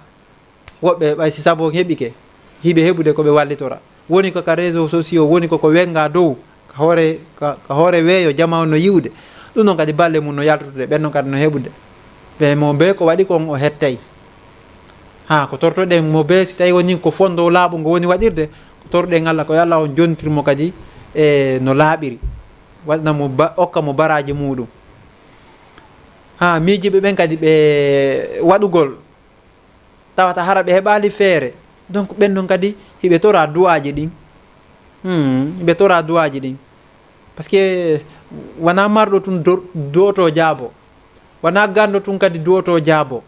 Woɓɓe ɓay si sabu on heɓike, hiɓe heɓude ko ɓe wallitora. Woni ko ka réseaux sociaux, woni ko ko wenga dow, ka hoore, ka, ka hoore weeyo, jama on no yi'ude. Ɗum non kadi balle mum no yaltude, ɓen non kadi no heɓude. Ɓe mo be ko waɗi kon o hettay. Ha, ko tortoɗen mo be si tawi woni ko fondo laaɓo ngo woni waɗirde, ko torɗen Allah, ko yo Allah on jontir mo kadi, e, no laaɓiri. Waɗna mo ba-, okka mo baraji muɗum. Ha, miijiɓe ɓen kadi ɓe waɗugol, tawata hara ɓe heɓaali feere. Donc, ɓen non kadi hiɓe tora du'aaji ɗin. Hmm, hiɓe tora du'aaji ɗin. Parce que wona marɗo tun do-, du'oto jaabo. Wona ganndo tun kadi du'oto jaabo.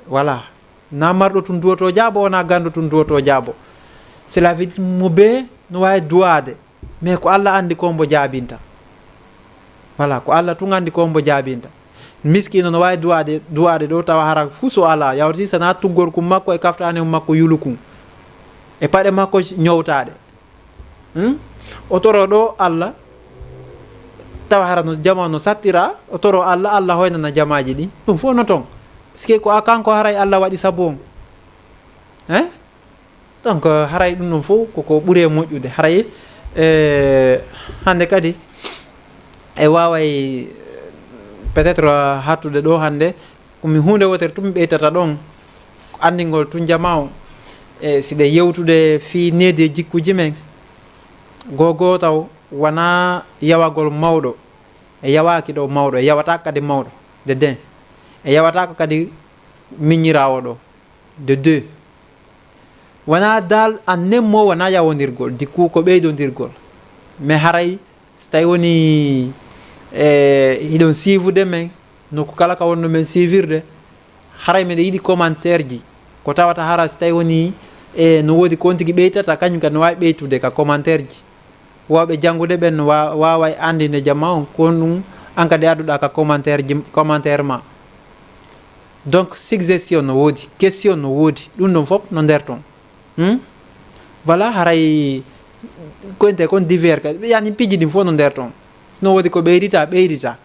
Voilà. Na marɗo tun du'oto jaabo, wona ganndo tun du'oto jaabo. Cela veut dire mo be no waawi du'aade. Mais ko Allah anndi ko mbo jaabinta. Voilà, ko Allah tun anndi ko mbo jaabinta. Miskiino no waawi du'aade, du'aade ɗo tawa hara huso alaa. Yawti sana tuggorkun makko e kaftaanehun makko yulukun. E paɗe makko ñowtaaɗe. Hmm? O toro ɗo Allah, tawa hara no jama no sattira, o toro Allah, Allah hoynana jamaaji ɗin. Ɗum fof no ton. Parce que ko a kanko haray Allah waɗi sabu on. Hein? Donc, haray ɗum ɗon fof koko ɓuri e moƴƴude. Haray, e, hannde kadi, e waaway, peut-être, hattude ɗo hannde, ko mi huunde wootere tun mi ɓeytata ɗon, ko anndingol tun jama o, e, si ɗe yewtude fii needi e jikkuuji men, goo goo taw wona yawagol mawɗo, e yawaaki ɗo mawɗo, e yawataako kadi mawɗo, de den, e yawataako kadi miñiraawo ɗo. De deux. Wona dal an nemmo wona yawondirgol, du coup ko ɓeydondirgol. Mais haray, so tawi woni, e, hiɗon siivude men, nokku kala ka wonno men siivirde, haray meɗen yiɗi commentaire ji. Ko tawata hara so tawi woni, e, no woodi ko on tigi ɓeytata, kañum kadi no waawi ɓeytude ka commentaire ji. Waawɓe janngude ɓen no wa-, waaway anndinde jama on, ko honɗum an kadi adduɗaa ka commentaire ji, commentaire ma. Donc, suggestion no woodi, question no woodi, ɗum ɗon fof no nder ton. Hmm? Voilà, haray ko ente kon divers ka, yani piiji ɗin fof no nder ton. Si no woodi ko ɓeydita, ɓeydita.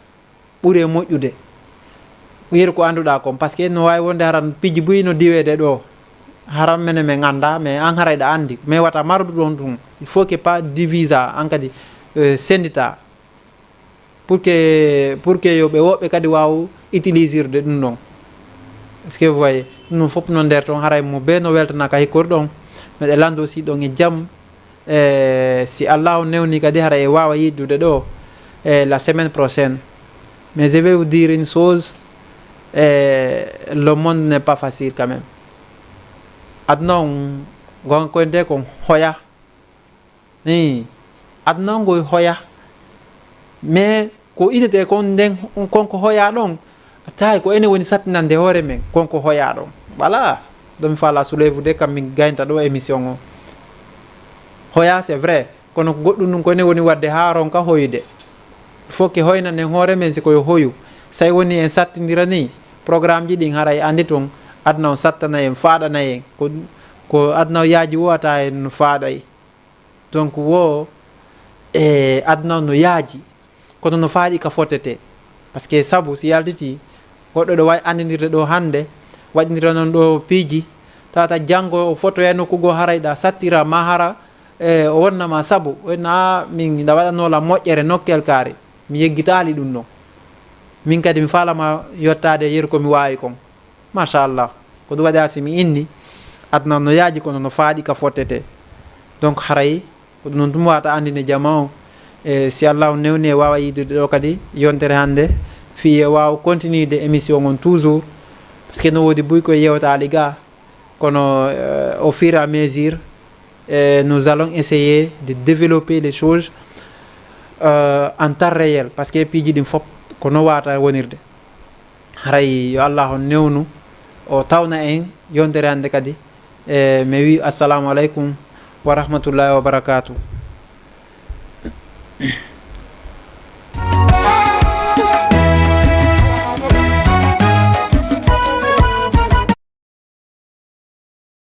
Ɓuri e moƴƴude. Yeru ko annduɗaa kon, parce que no waawi wonde haran piiji buy no diweede ɗo. Haran menen men anndaa, mais an haray ɗa anndi. Mais wata mardu ɗon ɗum. Il faut que pas divisa, an kadi, euh, sendita. Pour que, pour que yo ɓe woɓɓe kadi waaw utilisirde ɗum ɗon. Est-ce que vous voyez? Ɗum ɗon fof no nder ton, haray mo be no weltana ka hikkoru ɗon. Meɗe lanndo si ɗon e jam. E, si Allahu newni kadi, hara e waawa yiddude ɗo, e, la semaine prochaine. Mais je vais vous dire une chose, e, le monde n'est pas facile quand même. Aduna on, gonga koye nde kon hoya. Ni, aduna on ngoy hoya. Mais ko inete kon nden, kon ko hoya ɗon, tawi ko enen woni sattinande hoore men, kon ko hoya ɗon. Voilà. Ɗum mi faala soulève de kam min gaynta ɗo émission o. Hoya, c'est vrai. Kono ko goɗɗum ɗum ko ene woni waɗde haa ronka hoyde. Fof ke hoynanen hoore men si ko yo hoyu. So tawi woni en sattindira ni, programme ji ɗin haray anndi toon aduna on sattana en, faaɗana en. Ko, ko aduna o yaaji wowata en no faaɗay. Donc wo e aduna on no yaaji, kono no faaɗi ka fotete. Parce que sabu si yaltiti, goɗɗo ɗo wawi anndindirde ɗo hannde, waɗindira noon ɗo piiji, tawata janngo o fotoya nokku goo haray ɗa sattira ma hara, e, o wonna ma sabu, wonna a min ɗa waɗanoola moƴƴere nokkel kaari, mi yeggitaali ɗum ɗon. Min kadi mi faalama yottaade yeru ko mi waawi kon. Machallah. Ko ɗum waɗi a si mi inni, aduna no yaaji kono no faaɗi ka fottete. Donc haray, ko ɗum noon ɗum wawata anndinde jama o. E si Allahu newni e wawa yiidude ɗo kadi yontere hannde, fii e wawa continude émission on toujours. Parce que no woodi buy koye yewtaali ga, kono, euh, au fur et à mesure, euh, nous allons essayer de développer les choses, euh, en temps réel. Parce que piiji ɗin fof ko no wawata wonirde. Haray yo Allah on newnu, o tawna en yontere hannde kadi. E mi wi assalamu aleykum wa rahmatullahi wa barakatuh.